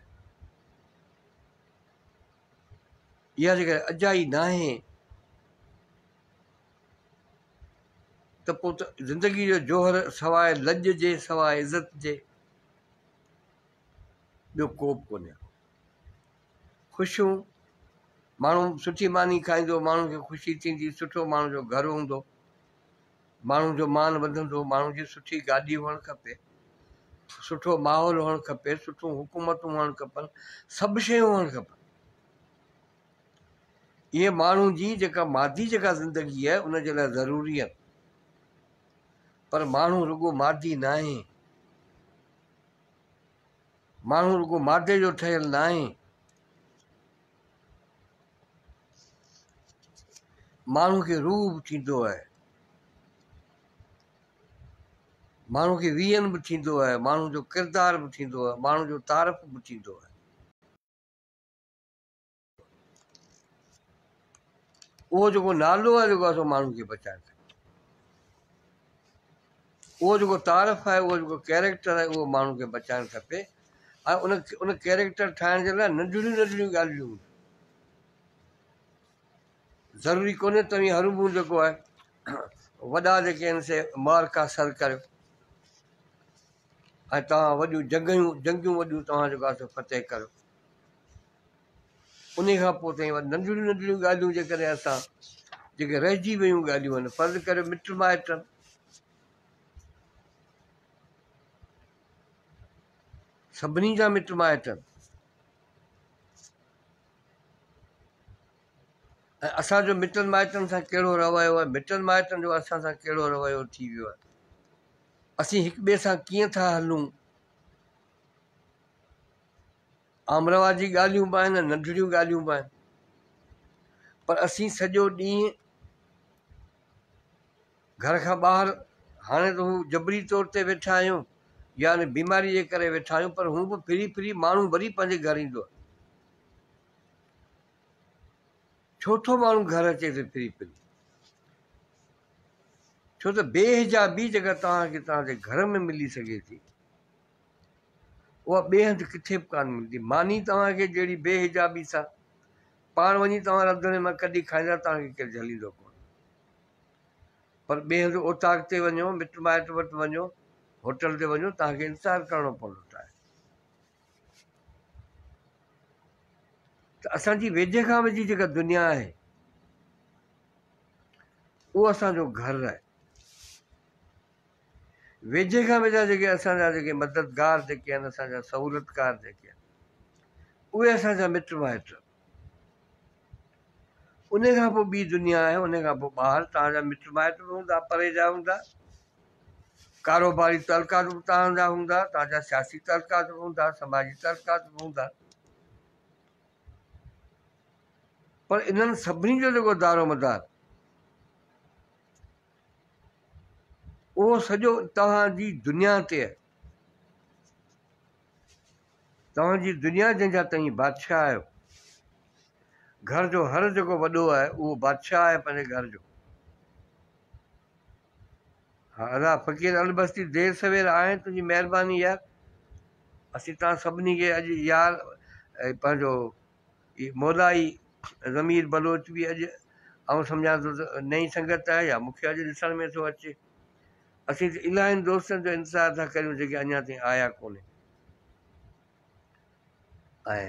A: اها جيڪا اجائي ناهي ته پوء ته زندگي جو جوهر سواء لڄ جي، سواء عزت جي ٻيو ڪو به ڪونهي. خوشيون، ماڻهو سٺي ماني کائيندو، ماڻهو کي خوشي ٿيندي، سٺو ماڻهو جو گهر هوندو، ماڻهو جو مان وڌندو، ماڻهو جي سٺي گاڏي هئڻ کپي، سٺو ماحول هئڻ کپي، سٺيون حڪومتون هئڻ کپن، سڀ شيون هئڻ کپن. اهي ماڻهو جي جيڪا مادي جيڪا زندگي آهي ان جي لاء ضروري آهن، پر ماڻهو رڳو مادي ناهي. ماڻهو رڳو مادي جو ٺهيل ناهي. ماڻهو کي روح به ٿيندو آهي. ماڻهو کي ويهن به ٿيندو آهي، ماڻهو جو ڪردار به ٿيندو آهي، ماڻهو جو تعارف به ٿيندو آهي. اهو جيڪو نالو آهي جيڪو آهي سو ماڻهن کي بچائڻ کپي. اهو جيڪو تعارف آهي، اهو جيڪو ڪيريڪٽر آهي، اهو ماڻهن کي بچائڻ کپي ۽ ان ڪيريڪٽر ٺاهڻ جي لاء ننڍڙيون ننڍڙيون ڳالهيون هونديون. ضروري ڪونهي توهين هروڀرو جيڪو آهي وڏا جيڪي آهن سي معرڪا سر ڪريو ۽ توهان وڏيون جنگيون جنگيون وڏيون توهان جيڪو آهي سو فتح ڪريو. انهي کان پوء تائين وري ننڍڙيون ننڍڙيون ڳالهيون جيڪڏهن اسان جيڪي رهجي ويون ڳالهيون آهن، فرض ڪريو مٽ مائٽ آهن، سڀني جا مٽ مائٽ آهن ۽ اسان جو مٽن مائٽن سان ڪهڙو رويو آهي، مٽن مائٽن جو اسان سان ڪهڙو رويو ٿي ويو آهي، اسين هڪ ٻئي سان ڪيئن ٿا هلون. عام رواجي ڳالهيون به آهن ۽ ننڍڙيون ڳالهيون به آهن پر اسين سڄو ڏينهن گهر کان ٻاهر هاڻي ته هو جبري طور تي ويٺا آهيون يا ان بيماري جي ڪري ويٺا آهيون پر هو به ڦري ڦري ماڻهو وري پنهنجي گهر ايندو آهي. ڇو ٿو ماڻهو گهر اچي ٿو ڦري ڦري؟ ڇو ته بي حجابي جيڪا توهان کي توهان جي گهر ۾ ملي سگهي ٿي اها ٻئي هنڌ ڪٿي به ڪانه ملندي. ماني توهان کي جهڙي بي حجابي سان پاڻ وڃي توهان رڌڻي مان ڪڍي کائيندا توهان کي ڪير جهليندو ڪونه. پر ٻئي هنڌ اوطاق تي وڃو، مٽ مائٽ وٽ وڃو، هوٽل تي وڃو توهان کي انتظار ڪرڻو پوندو ٽائيم. ته اسان جي ويجهي کان ويجهي جيڪا دنيا آهي اهو اسان جو گهر آهي. ويجهي کان ويجها جيڪي اسان جا جيڪي مددگار جيڪي آهن، اسان جا سهولتڪار جيڪي آهن، اهي اسان جا مٽ مائٽ. ان کان پوء ٻي دنيا آهي، ان کان پوء ٻاهر توهان جا مٽ مائٽ به هوندا، پري جا هوندا، ڪاروباري تعلقات به توهان جا هوندا، توهان جا سياسي تعلقات به هوندا، سماجي تعلقات به هوندا، پر انهن سڀني جو جيڪو دارومدار اهو سڄو توهان جي دنيا تي آهي. توهان جي دنيا جنهن جا توهين بادشاهه آهيو. گهر جو هر جيڪو وڏو آهي اهو بادشاهه آهي پنهنجي گهر جو. ها ادا فقير البستي دير سوير آئين تنهنجي مهرباني يار. اسين توهان سڀني کي اڄ يار پنهنجو هي مولائي ضمير بلوچ به اڄ آئون سمجهان ٿو ته نئين سنگت آهي يا مون کي اڄ ڏسڻ ۾ ٿو اچي. اسين ته الاهين دوستن جو انتظار ٿا ڪريون جيڪي اڃا تائين آيا ڪونهن ۽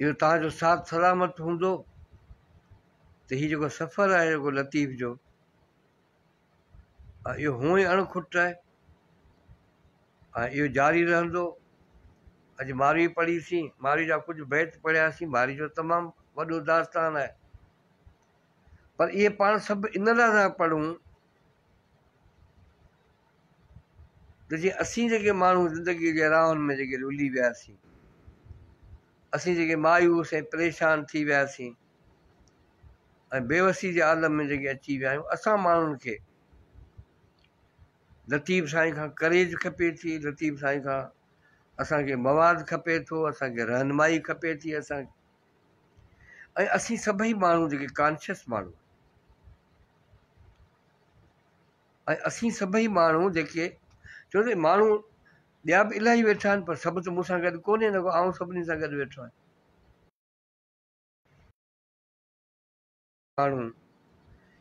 A: اهو توهان جو ساٿ سلامت هوندو ته هي جيڪو سفر آهي جيڪو لطيف جو اهو هونء ئي اڻ کٽ آهي ۽ اهو جاري رهندو. اڄ ماروي پڙهيسين، ماروي جا ڪجهه بيت پڙهياسين، ماروي جو تمام وڏو داستان آهي. پر اهي پاڻ سڀ ان لاء ٿا پڙهون ته جيئن اسين جيڪي ماڻهو زندگيء جي راهن ۾ جيڪي رلي وياسين، اسين جيڪي مايوس ۽ پريشان ٿي وياسين ۽ بيوسي جي عالم ۾ جيڪي اچي ويا آهيون، اسان ماڻهن کي لطيف سائين کان ڪريج کپي ٿي، لطيف سائين کان اسان کي مواد کپي ٿو، اسان کي رهنمائي کپي ٿي، اسان ۽ اسين سڀئي ماڻهو جيڪي ڪانشس ماڻهو ۽ اسين سڀئي ماڻهو جيڪي ڇو ته ماڻهو ٻيا به الاهي ويٺا آهن پر سڀ ته مون سان گڏ ڪونهي نه ڪو آئون سڀني سان گڏ ويٺو آهيان. ماڻهو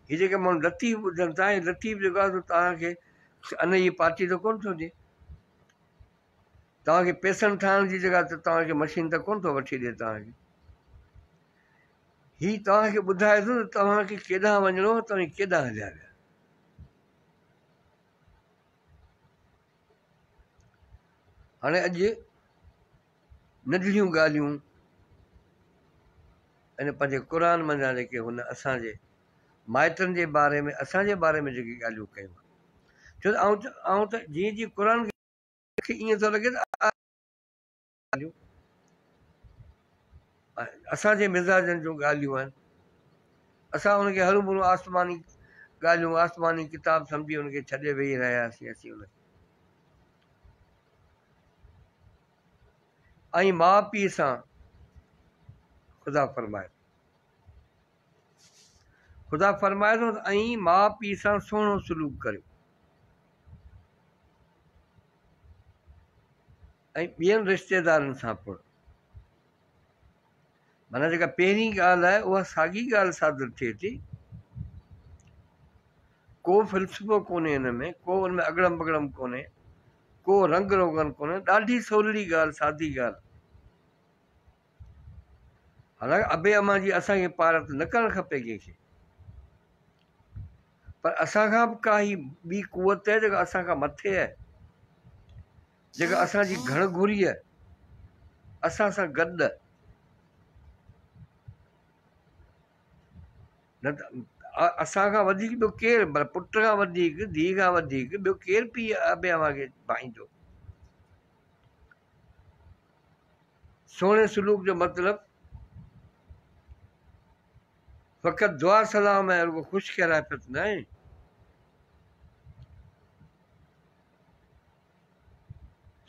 A: هي جيڪي ماڻهو لطيف ٻڌن ٿا هي لطيف جيڪو آهي سو توهان کي انهيء پارٽي ته ڪونه ٿو ڏئي. توهان کي پئسن ٺاهڻ جي جيڪا ته توهان کي مشين ته ڪونه ٿو وٺي ڏئي توهان کي. هي توهان کي ٻڌائي ٿو ته توهان کي ڪيڏانهن وڃڻو آهي توهين ڪيڏانهن هليا ويا. هاڻي اڄ ننڍڙيون ڳالهيون ان پنهنجي قرآن منجهان جيڪي هن اسان جي مائٽن جي باري ۾ اسان جي باري ۾ جيڪي ڳالهيون ڪيون آهن ڇو ته آئون آئون ته جيئن جيئن قرآن کي ائين ٿو لڳي ته ڳالهيون اسان جي مزاجن جون ڳالهيون آهن اسان ان کي هروڀرو آسماني ڳالهيون آسماني ڪتاب سمجهي ان کي ڇڏي ويهي رهياسين اسين ان کي ۽ ماء پيء سان خدا فرمائي ٿو خدا فرمائي ٿو ته ۽ ماء پيء سان سهڻو سلوڪ ڪريو ۽ ٻين رشتيدارن سان پڻ. معنيٰ جيڪا پهرين ڳالهه آهي اها ساڳي ڳالهه صادر ٿئي ٿي. ڪو فلسفو ڪونهي ان ۾، ڪو ان ۾ اڳڙم بڳڙم ڪونهي، ڪو رنگ روغن ڪونهي، ڏاڍي سولڙي ڳالهه، سادي ڳالهه. حالانڪه ابي امان جي اسان کي پارت نه ڪرڻ کپي ڪنهن کي، پر اسان کان به ڪا هي ٻي قوت آهي جيڪا اسان کان مٿي آهي. جيڪا اسان جي گهڻ گهريء اسان سان گڏ نه ته اسان کان وڌيڪ ٻيو ڪير پر پٽ کان وڌيڪ ڌيء کان وڌيڪ ٻيو ڪير پيء ابي اوهان کي ڀائيندو. سهڻي سلوڪ جو مطلب فقط دعا سلام ۽ رڳو خوش خيرافيت ناهي.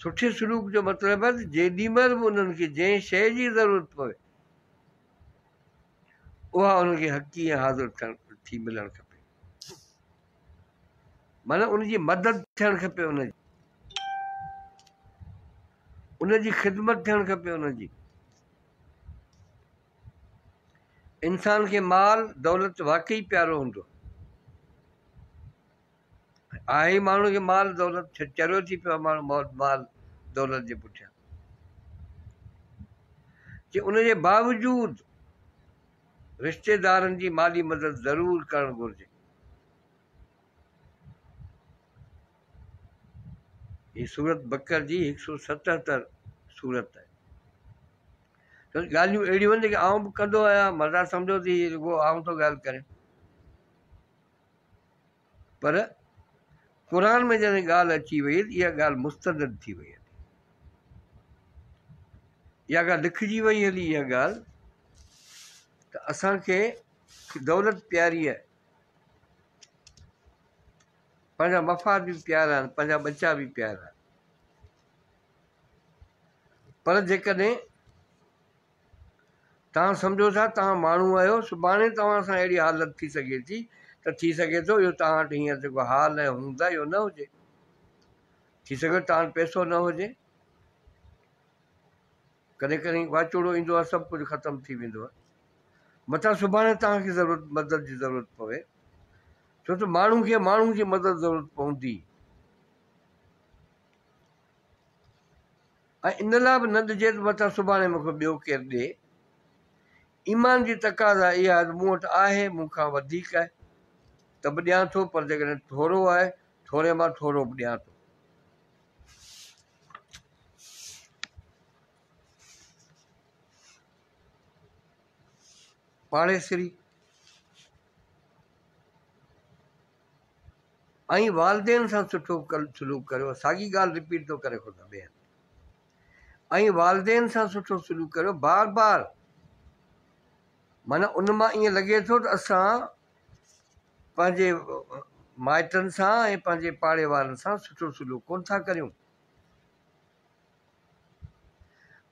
A: سٺي سلوڪ جو مطلب آهي ته جيڏي مهل به انهن کي جنهن شيء جي ضرورت پوي اها انهن کي حقي ۽ حاضر ٿيڻ ٿي ملڻ کپي معنيٰ ان جي مدد ٿيڻ کپي ان جي ان جي خدمت ٿيڻ کپي ان جي انسان کي مال دولت واقعي پيارو هوندو آهي ئي ماڻهوء کي مال دولت چريو ٿي پيو آهي ماڻهو مال دولت جي پٺيان چي ان جي باوجود رشتيدارن جي مالي مدد ضرور ڪرڻ گهرجي. هي سورت بقر جي هڪ سو ستهتر سورت آهي. ڳالهيون اهڙيون آهن جيڪي آئون به ڪندو آهيان مزا سمجهو ته هي رڳو آئون ٿو ڳالهه ڪريان. پر قرآن ۾ جڏهن ڳالهه اچي وئي ته اها ڳالهه مستند ٿي وئي هلي. اها ڳالهه لکجي وئي هلي اها ڳالهه ته اسان کي دولت پياري آهي، پنهنجا مفاد به پيارا آهن، پنهنجا ٻچا به پيارا آهن، پر جيڪڏهن توهان سمجهو ٿا توهان ماڻهو آهيو، سڀاڻي توهان سان اهڙي حالت ٿي سگهي ٿي ته ٿي سگهي ٿو اهو توهان وٽ هينئر جيڪو حال ۽ هوند آهي اهو نه هجي. ٿي سگهي ٿو توهان وٽ پئسو نه هجي. ڪڏهن ڪڏهن واچوڙو ايندو آهي سڀ ڪجهه ختم ٿي ويندو آهي. متان سڀاڻي توهان کي ضرورت مدد جي ضرورت پوي. ڇو ته ماڻهو کي ماڻهو جي مدد ضرورت پوندي. ۽ ان لاء به نه ڏجي ته متان سڀاڻي مون کي ٻيو ڪير ڏئي. ايمان جي تقاضا اها آهي ته مون وٽ آهي، مون کان وڌيڪ آهي ته به ڏيان ٿو، پر جيڪڏهن ٿورو آهي، ٿوري مان ٿورو به ڏيان ٿو. پاڙيسري. ۽ والدين سان سٺو سلوڪ ڪريو. ساڳي ڳالهه رپيٽ ٿو ڪري خدا ٻئي هنڌ. ۽ والدين سان سٺو سلوڪ ڪريو بار بار معنيٰ ان مان ائين لڳي ٿو ته اسان پنهنجي مائٽن سان ۽ پنهنجي پاڙي وارن سان سٺو سلوڪ ڪونه ٿا ڪريون.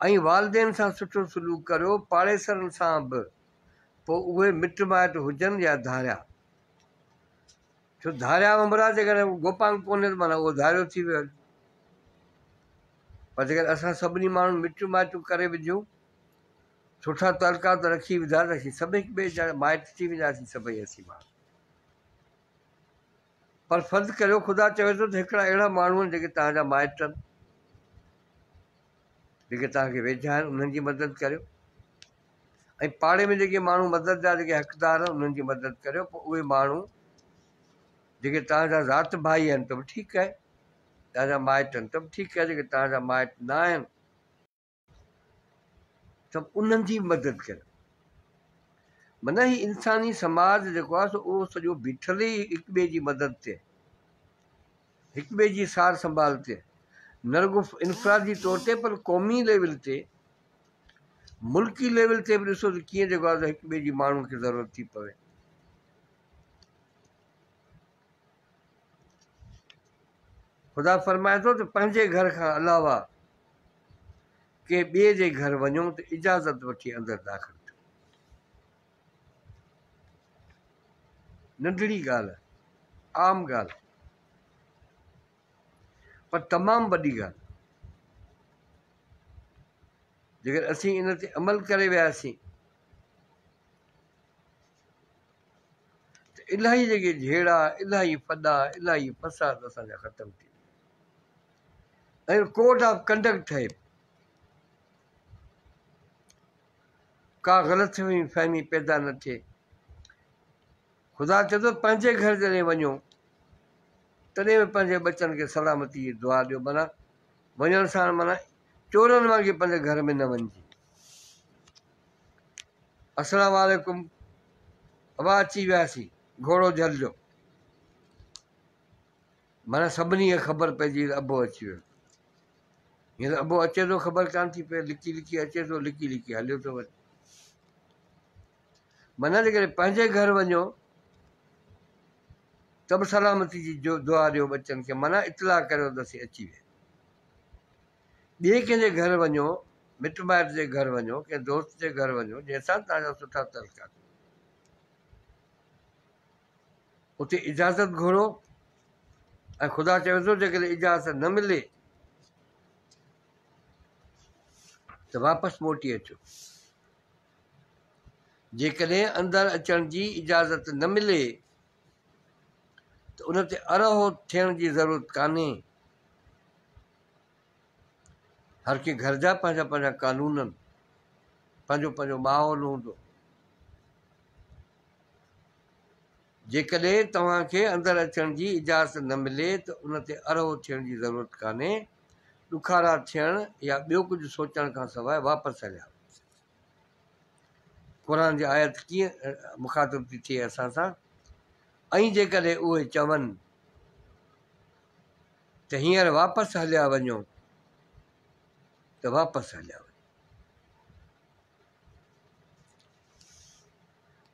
A: ۽ والدين سان سٺو سلوڪ ڪريو پاڙيسرن سان به پوء اهي مٽ مائٽ هجن يا ڌاريا. ڇو ڌاريا ومرا جيڪڏهن گوپانگ ڪونهي ته معنيٰ اهو ڌاريو ٿي ويو. پر جيڪڏهن اسان سڀني ماڻهن مٽيون مائٽيون ڪري وڌيون، سٺا تعلقات رکي وڌا ته اسين سڀ هڪ ٻئي جا مائٽ ٿي وينداسين سڀئي اسين ماڻهو. پر فرض ڪريو خدا چوي ٿو ته هڪڙا اهڙا ماڻهو آهن جيڪي توهان جا مائٽ آهن، جيڪي توهان کي ويجها آهن انهن جي مدد ڪريو ۽ پاڙي ۾ جيڪي ماڻهو مدد جا جيڪي حقدار آهن انهن جي مدد ڪريو. پوء اهي ماڻهو جيڪي توهان جا ذات ڀائي آهن ته به ٺيڪ آهي، توهان جا مائٽ آهن ته به ٺيڪ آهي، جيڪي توهان جا مائٽ نه آهن ته به انهن جي به مدد ڪريو. معنيٰ هي انساني سماج جيڪو آهي سو اهو سڄو بيٺل ئي هڪ ٻئي جي مدد تي، هڪ ٻئي جي سار سنڀال تي، نه رڳو انفرادي طور تي پر قومي ليول تي، ملڪي ليول تي به ڏسو ته ڪيئن جيڪو آهي هڪ ٻئي جي ماڻهن کي ضرورت ٿي پوي. خدا فرمائي ٿو ته پنهنجي گهر کان علاوه ڪنهن ٻئي جي گهر وڃو ته اجازت وٺي اندر داخل ٿيو. ننڍڙي ڳالهه، عام ڳالهه، پر تمام وڏي ڳالهه. جيڪڏهن اسين ان تي عمل ڪري وياسين ته الاهي جيڪي جهيڙا، الاهي ڦڏا، الاهي فساد اسان جا ختم ٿي ويندا ۽ ڪوڊ آف ڪنڊڪٽ ٺهي ڪا غلط فهمي پيدا نه ٿئي. خدا چئي ٿو پنهنجي گهر جڏهن وڃو تڏهن به پنهنجي ٻچن کي سلامتي جي دعا ڏيو. معنيٰ وڃڻ ساڻ معنيٰ چورن وانگي پنهنجي گهر ۾ نه وڃجي. السلام عليڪم ابا اچي وياسين گهوڙو جهلجو. معنيٰ سڀني کي خبر پئجي وئي ته ابو اچي ويو. هينئر ابو اچي ٿو خبر ڪانه ٿي پئي، لڪي لڪي اچي ٿو لڪي لڪي هليو ٿو وڃي. معنيٰ جيڪڏهن پنهنجي گهر وڃو ته به سلامتي جي دعا ڏيو ٻچن کي، معنيٰ اطلاع ڪريو ته اسين اچي ويا. ٻئي ڪنهن جي گهر وڃو، مٽ مائٽ جي گهر وڃو، ڪنهن دوست جي گهر وڃو جنهن سان توهان جا سٺا تعلقات هجن، اتي اجازت گهرو ۽ خدا چوي ٿو جيڪڏهن اجازت نه ملي ته واپس موٽي اچو. جيڪڏهن اندر اچڻ جي اجازت نه ملي ته ان تي ارهو ٿيڻ جي ضرورت ڪانهي. هر ڪنهن گهر جا پنهنجا پنهنجا قانون آهن، پنهنجو پنهنجو ماحول هوندو. جيڪڏهن توهان کي اندر اچڻ جي اجازت نه ملي ته ان تي ارهو ٿيڻ جي ضرورت ڪانهي. ڏکارا ٿيڻ يا ٻيو ڪجهه سوچڻ کان سواء واپس هليا وڃو. قرآن جي آيت ڪيئن مخاطب ٿي ٿئي اسان سان؟ ۽ جيڪڏهن اهي چون ته هينئر واپس هليا وڃو ته واپس هليا وڃو.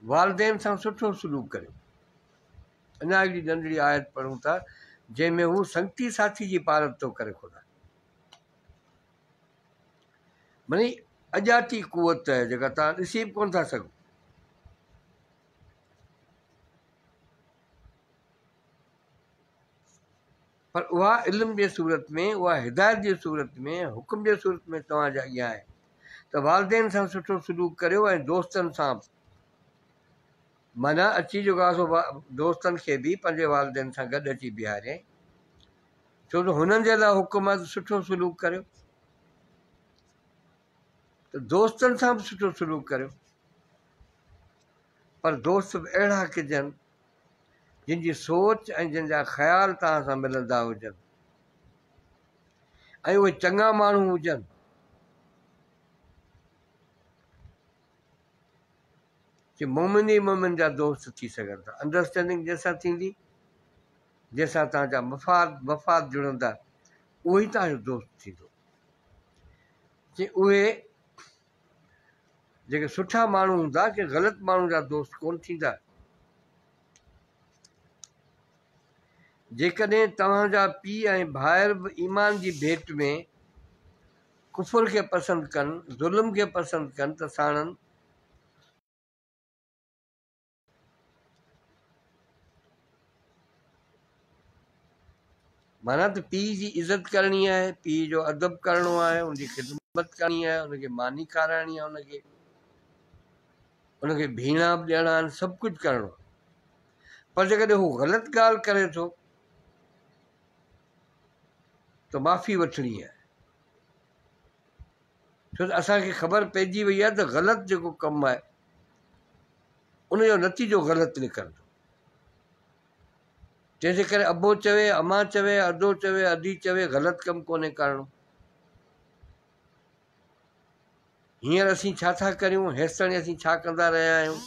A: والدين سان سٺو سلوڪ ڪريو. اڃا هڪڙي ننڍڙي آيت پڙهون ٿا جنهن ۾ هو سنگتي ساٿي جي پارت ٿو ڪري خدا معني اڄاتي قوت جيڪا توهان ڏسي به ڪونه ٿا سگهو. پر اها علم جي صورت ۾ اها هدايت جي صورت ۾ حڪم جي صورت ۾ توهان جي اڳيان آهي ته والدين سان سٺو سلوڪ ڪريو ۽ دوستن سان به. معنيٰ اچي جيڪو آهي سو دوستن کي به پنهنجي والدين سان گڏ اچي بيهاريائين ڇو ته هنن جي لاء حڪم آهي ته سٺو سلوڪ ڪريو ته دوستن سان به سٺو سلوڪ ڪريو پر دوست به اهڙا ڪجن جن جي سوچ ۽ جن جا خيال توهان سان ملندا هجن ۽ اهي چڱا ماڻهو هجن. چي مومن ئي مومن جا دوست ٿي سگهن ٿا. انڊرسٽينڊنگ جنهن سان ٿيندي جنهن سان توهان جا مفاد مفاد جڙندا، اهو ئي توهان جو دوست ٿيندو. چي اهي جيڪي سٺا ماڻهو هوندا، ڪي غلط ماڻهو جا دوست ڪونه ٿيندا. جيڪڏهن توهان جا پيء ۽ ڀائر به ايمان جي ڀيٽ ۾ ڪفر کي پسند ڪن، ظلم کي پسند ڪن ته ساڻن. معنيٰ ته پيء جي عزت ڪرڻي آهي، پيء جو ادب ڪرڻو آهي، ان جي خدمت ڪرڻي آهي، ان کي ماني کارائڻي آهي، ان کي ڀيڻا به ڏيڻا آهن، سڀ ڪجهه ڪرڻو آهي. پر جيڪڏهن هو غلط ڳالهه ڪري ٿو ته معافي وٺڻي آهي. ڇو ته اسان کي خبر پئجي وئي آهي ته غلط جيڪو ڪم آهي ان جو نتيجو غلط نڪرندو. تنهن جي ڪري ابو چوي، امان چوي، ادو چوي، ادي چوي غلط ڪم ڪونهي ڪرڻو. هينئر اسين ڇا ٿا ڪريون، هيستاڻي اسين ڇا ڪندا رهيا آهيون؟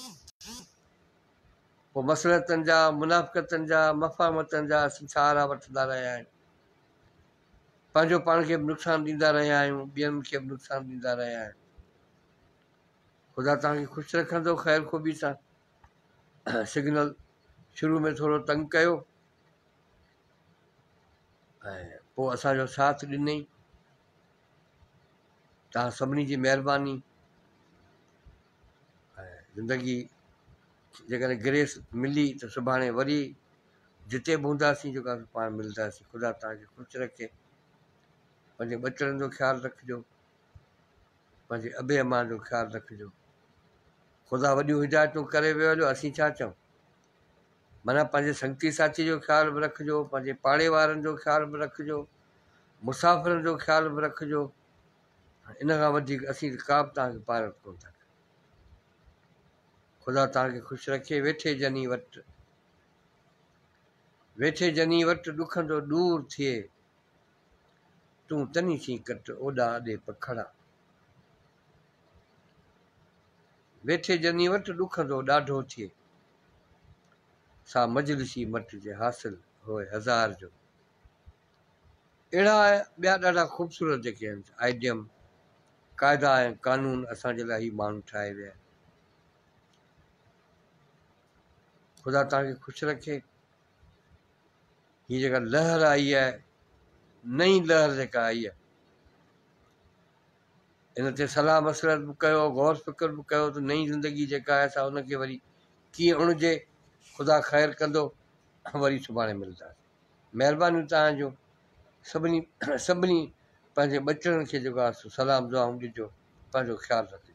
A: پوء مصلحتن جا، منافقتن جا، مفاهمتن جا اسين سهارا وٺندا رهيا آهيون. پنهنجو پاڻ کي به نقصان ڏيندا رهيا آهيون، ٻين کي به نقصان ڏيندا رهيا آهيون. خدا توهان کي خوش رکندو خير خوبي سان. سگنل شروع ۾ ٿورو تنگ ڪيو ۽ پوء اسان جو ساٿ ڏنئي. توهان سڀني جي مهرباني ۽ زندگي جيڪڏهن گريس ملي ته سڀاڻي وري جتي به هونداسين جيڪو آهي پاڻ ملنداسين. خدا توهان کي خوش رکي. پنهنجي ٻچڙن جو خيال رکجو، پنهنجي ابي امان جو خيال رکجو. خدا وڏيون هدايتون ڪري ويو هليو، اسين ڇا چئون؟ معنيٰ پنهنجي سنگتي ساٿي جو خيال به رکجو، پنهنجي پاڙي وارن جو خيال به رکجو، مسافرن جو خيال به رکجو. ان کان وڌيڪ اسين ڪا به توهان کي پارت ڪونه ٿا ڪريون. خدا توهان کي خوش رکي. ويٺي جني وٽ، ويٺي جني وٽ ڏکندو ڏور ٿئي، تون تني سين ڪٽ اوڏا اڏي پکڙا. ويٺي جني وٽ ڏکندو ڏاڍو ٿئي، سا مجلسي مٽ جي حاصل هوء هزار جو. اهڙا ٻيا ڏاڍا خوبصورت جيڪي آهن آئيڊيم، قاعدا ۽ قانون اسان جي لاء هي ماڻهو ٺاهي ويا آهن. خدا توهان کي خوش رکي. هي جيڪا لهر آئي آهي، نئين لهر جيڪا آئي آهي، ان تي صلاح مشورت به ڪيو، غور فڪر به ڪيو ته نئين زندگي جيڪا آهي سا ان کي وري ڪيئن اڻجي. خدا خير ڪندو، وري سڀاڻي ملنداسين. مهربانيون توهان جون. سڀني سڀني پنهنجي ٻچڙن کي جيڪو آهي سو سلام دعائون ڏجو. پنهنجو خيال رکجو.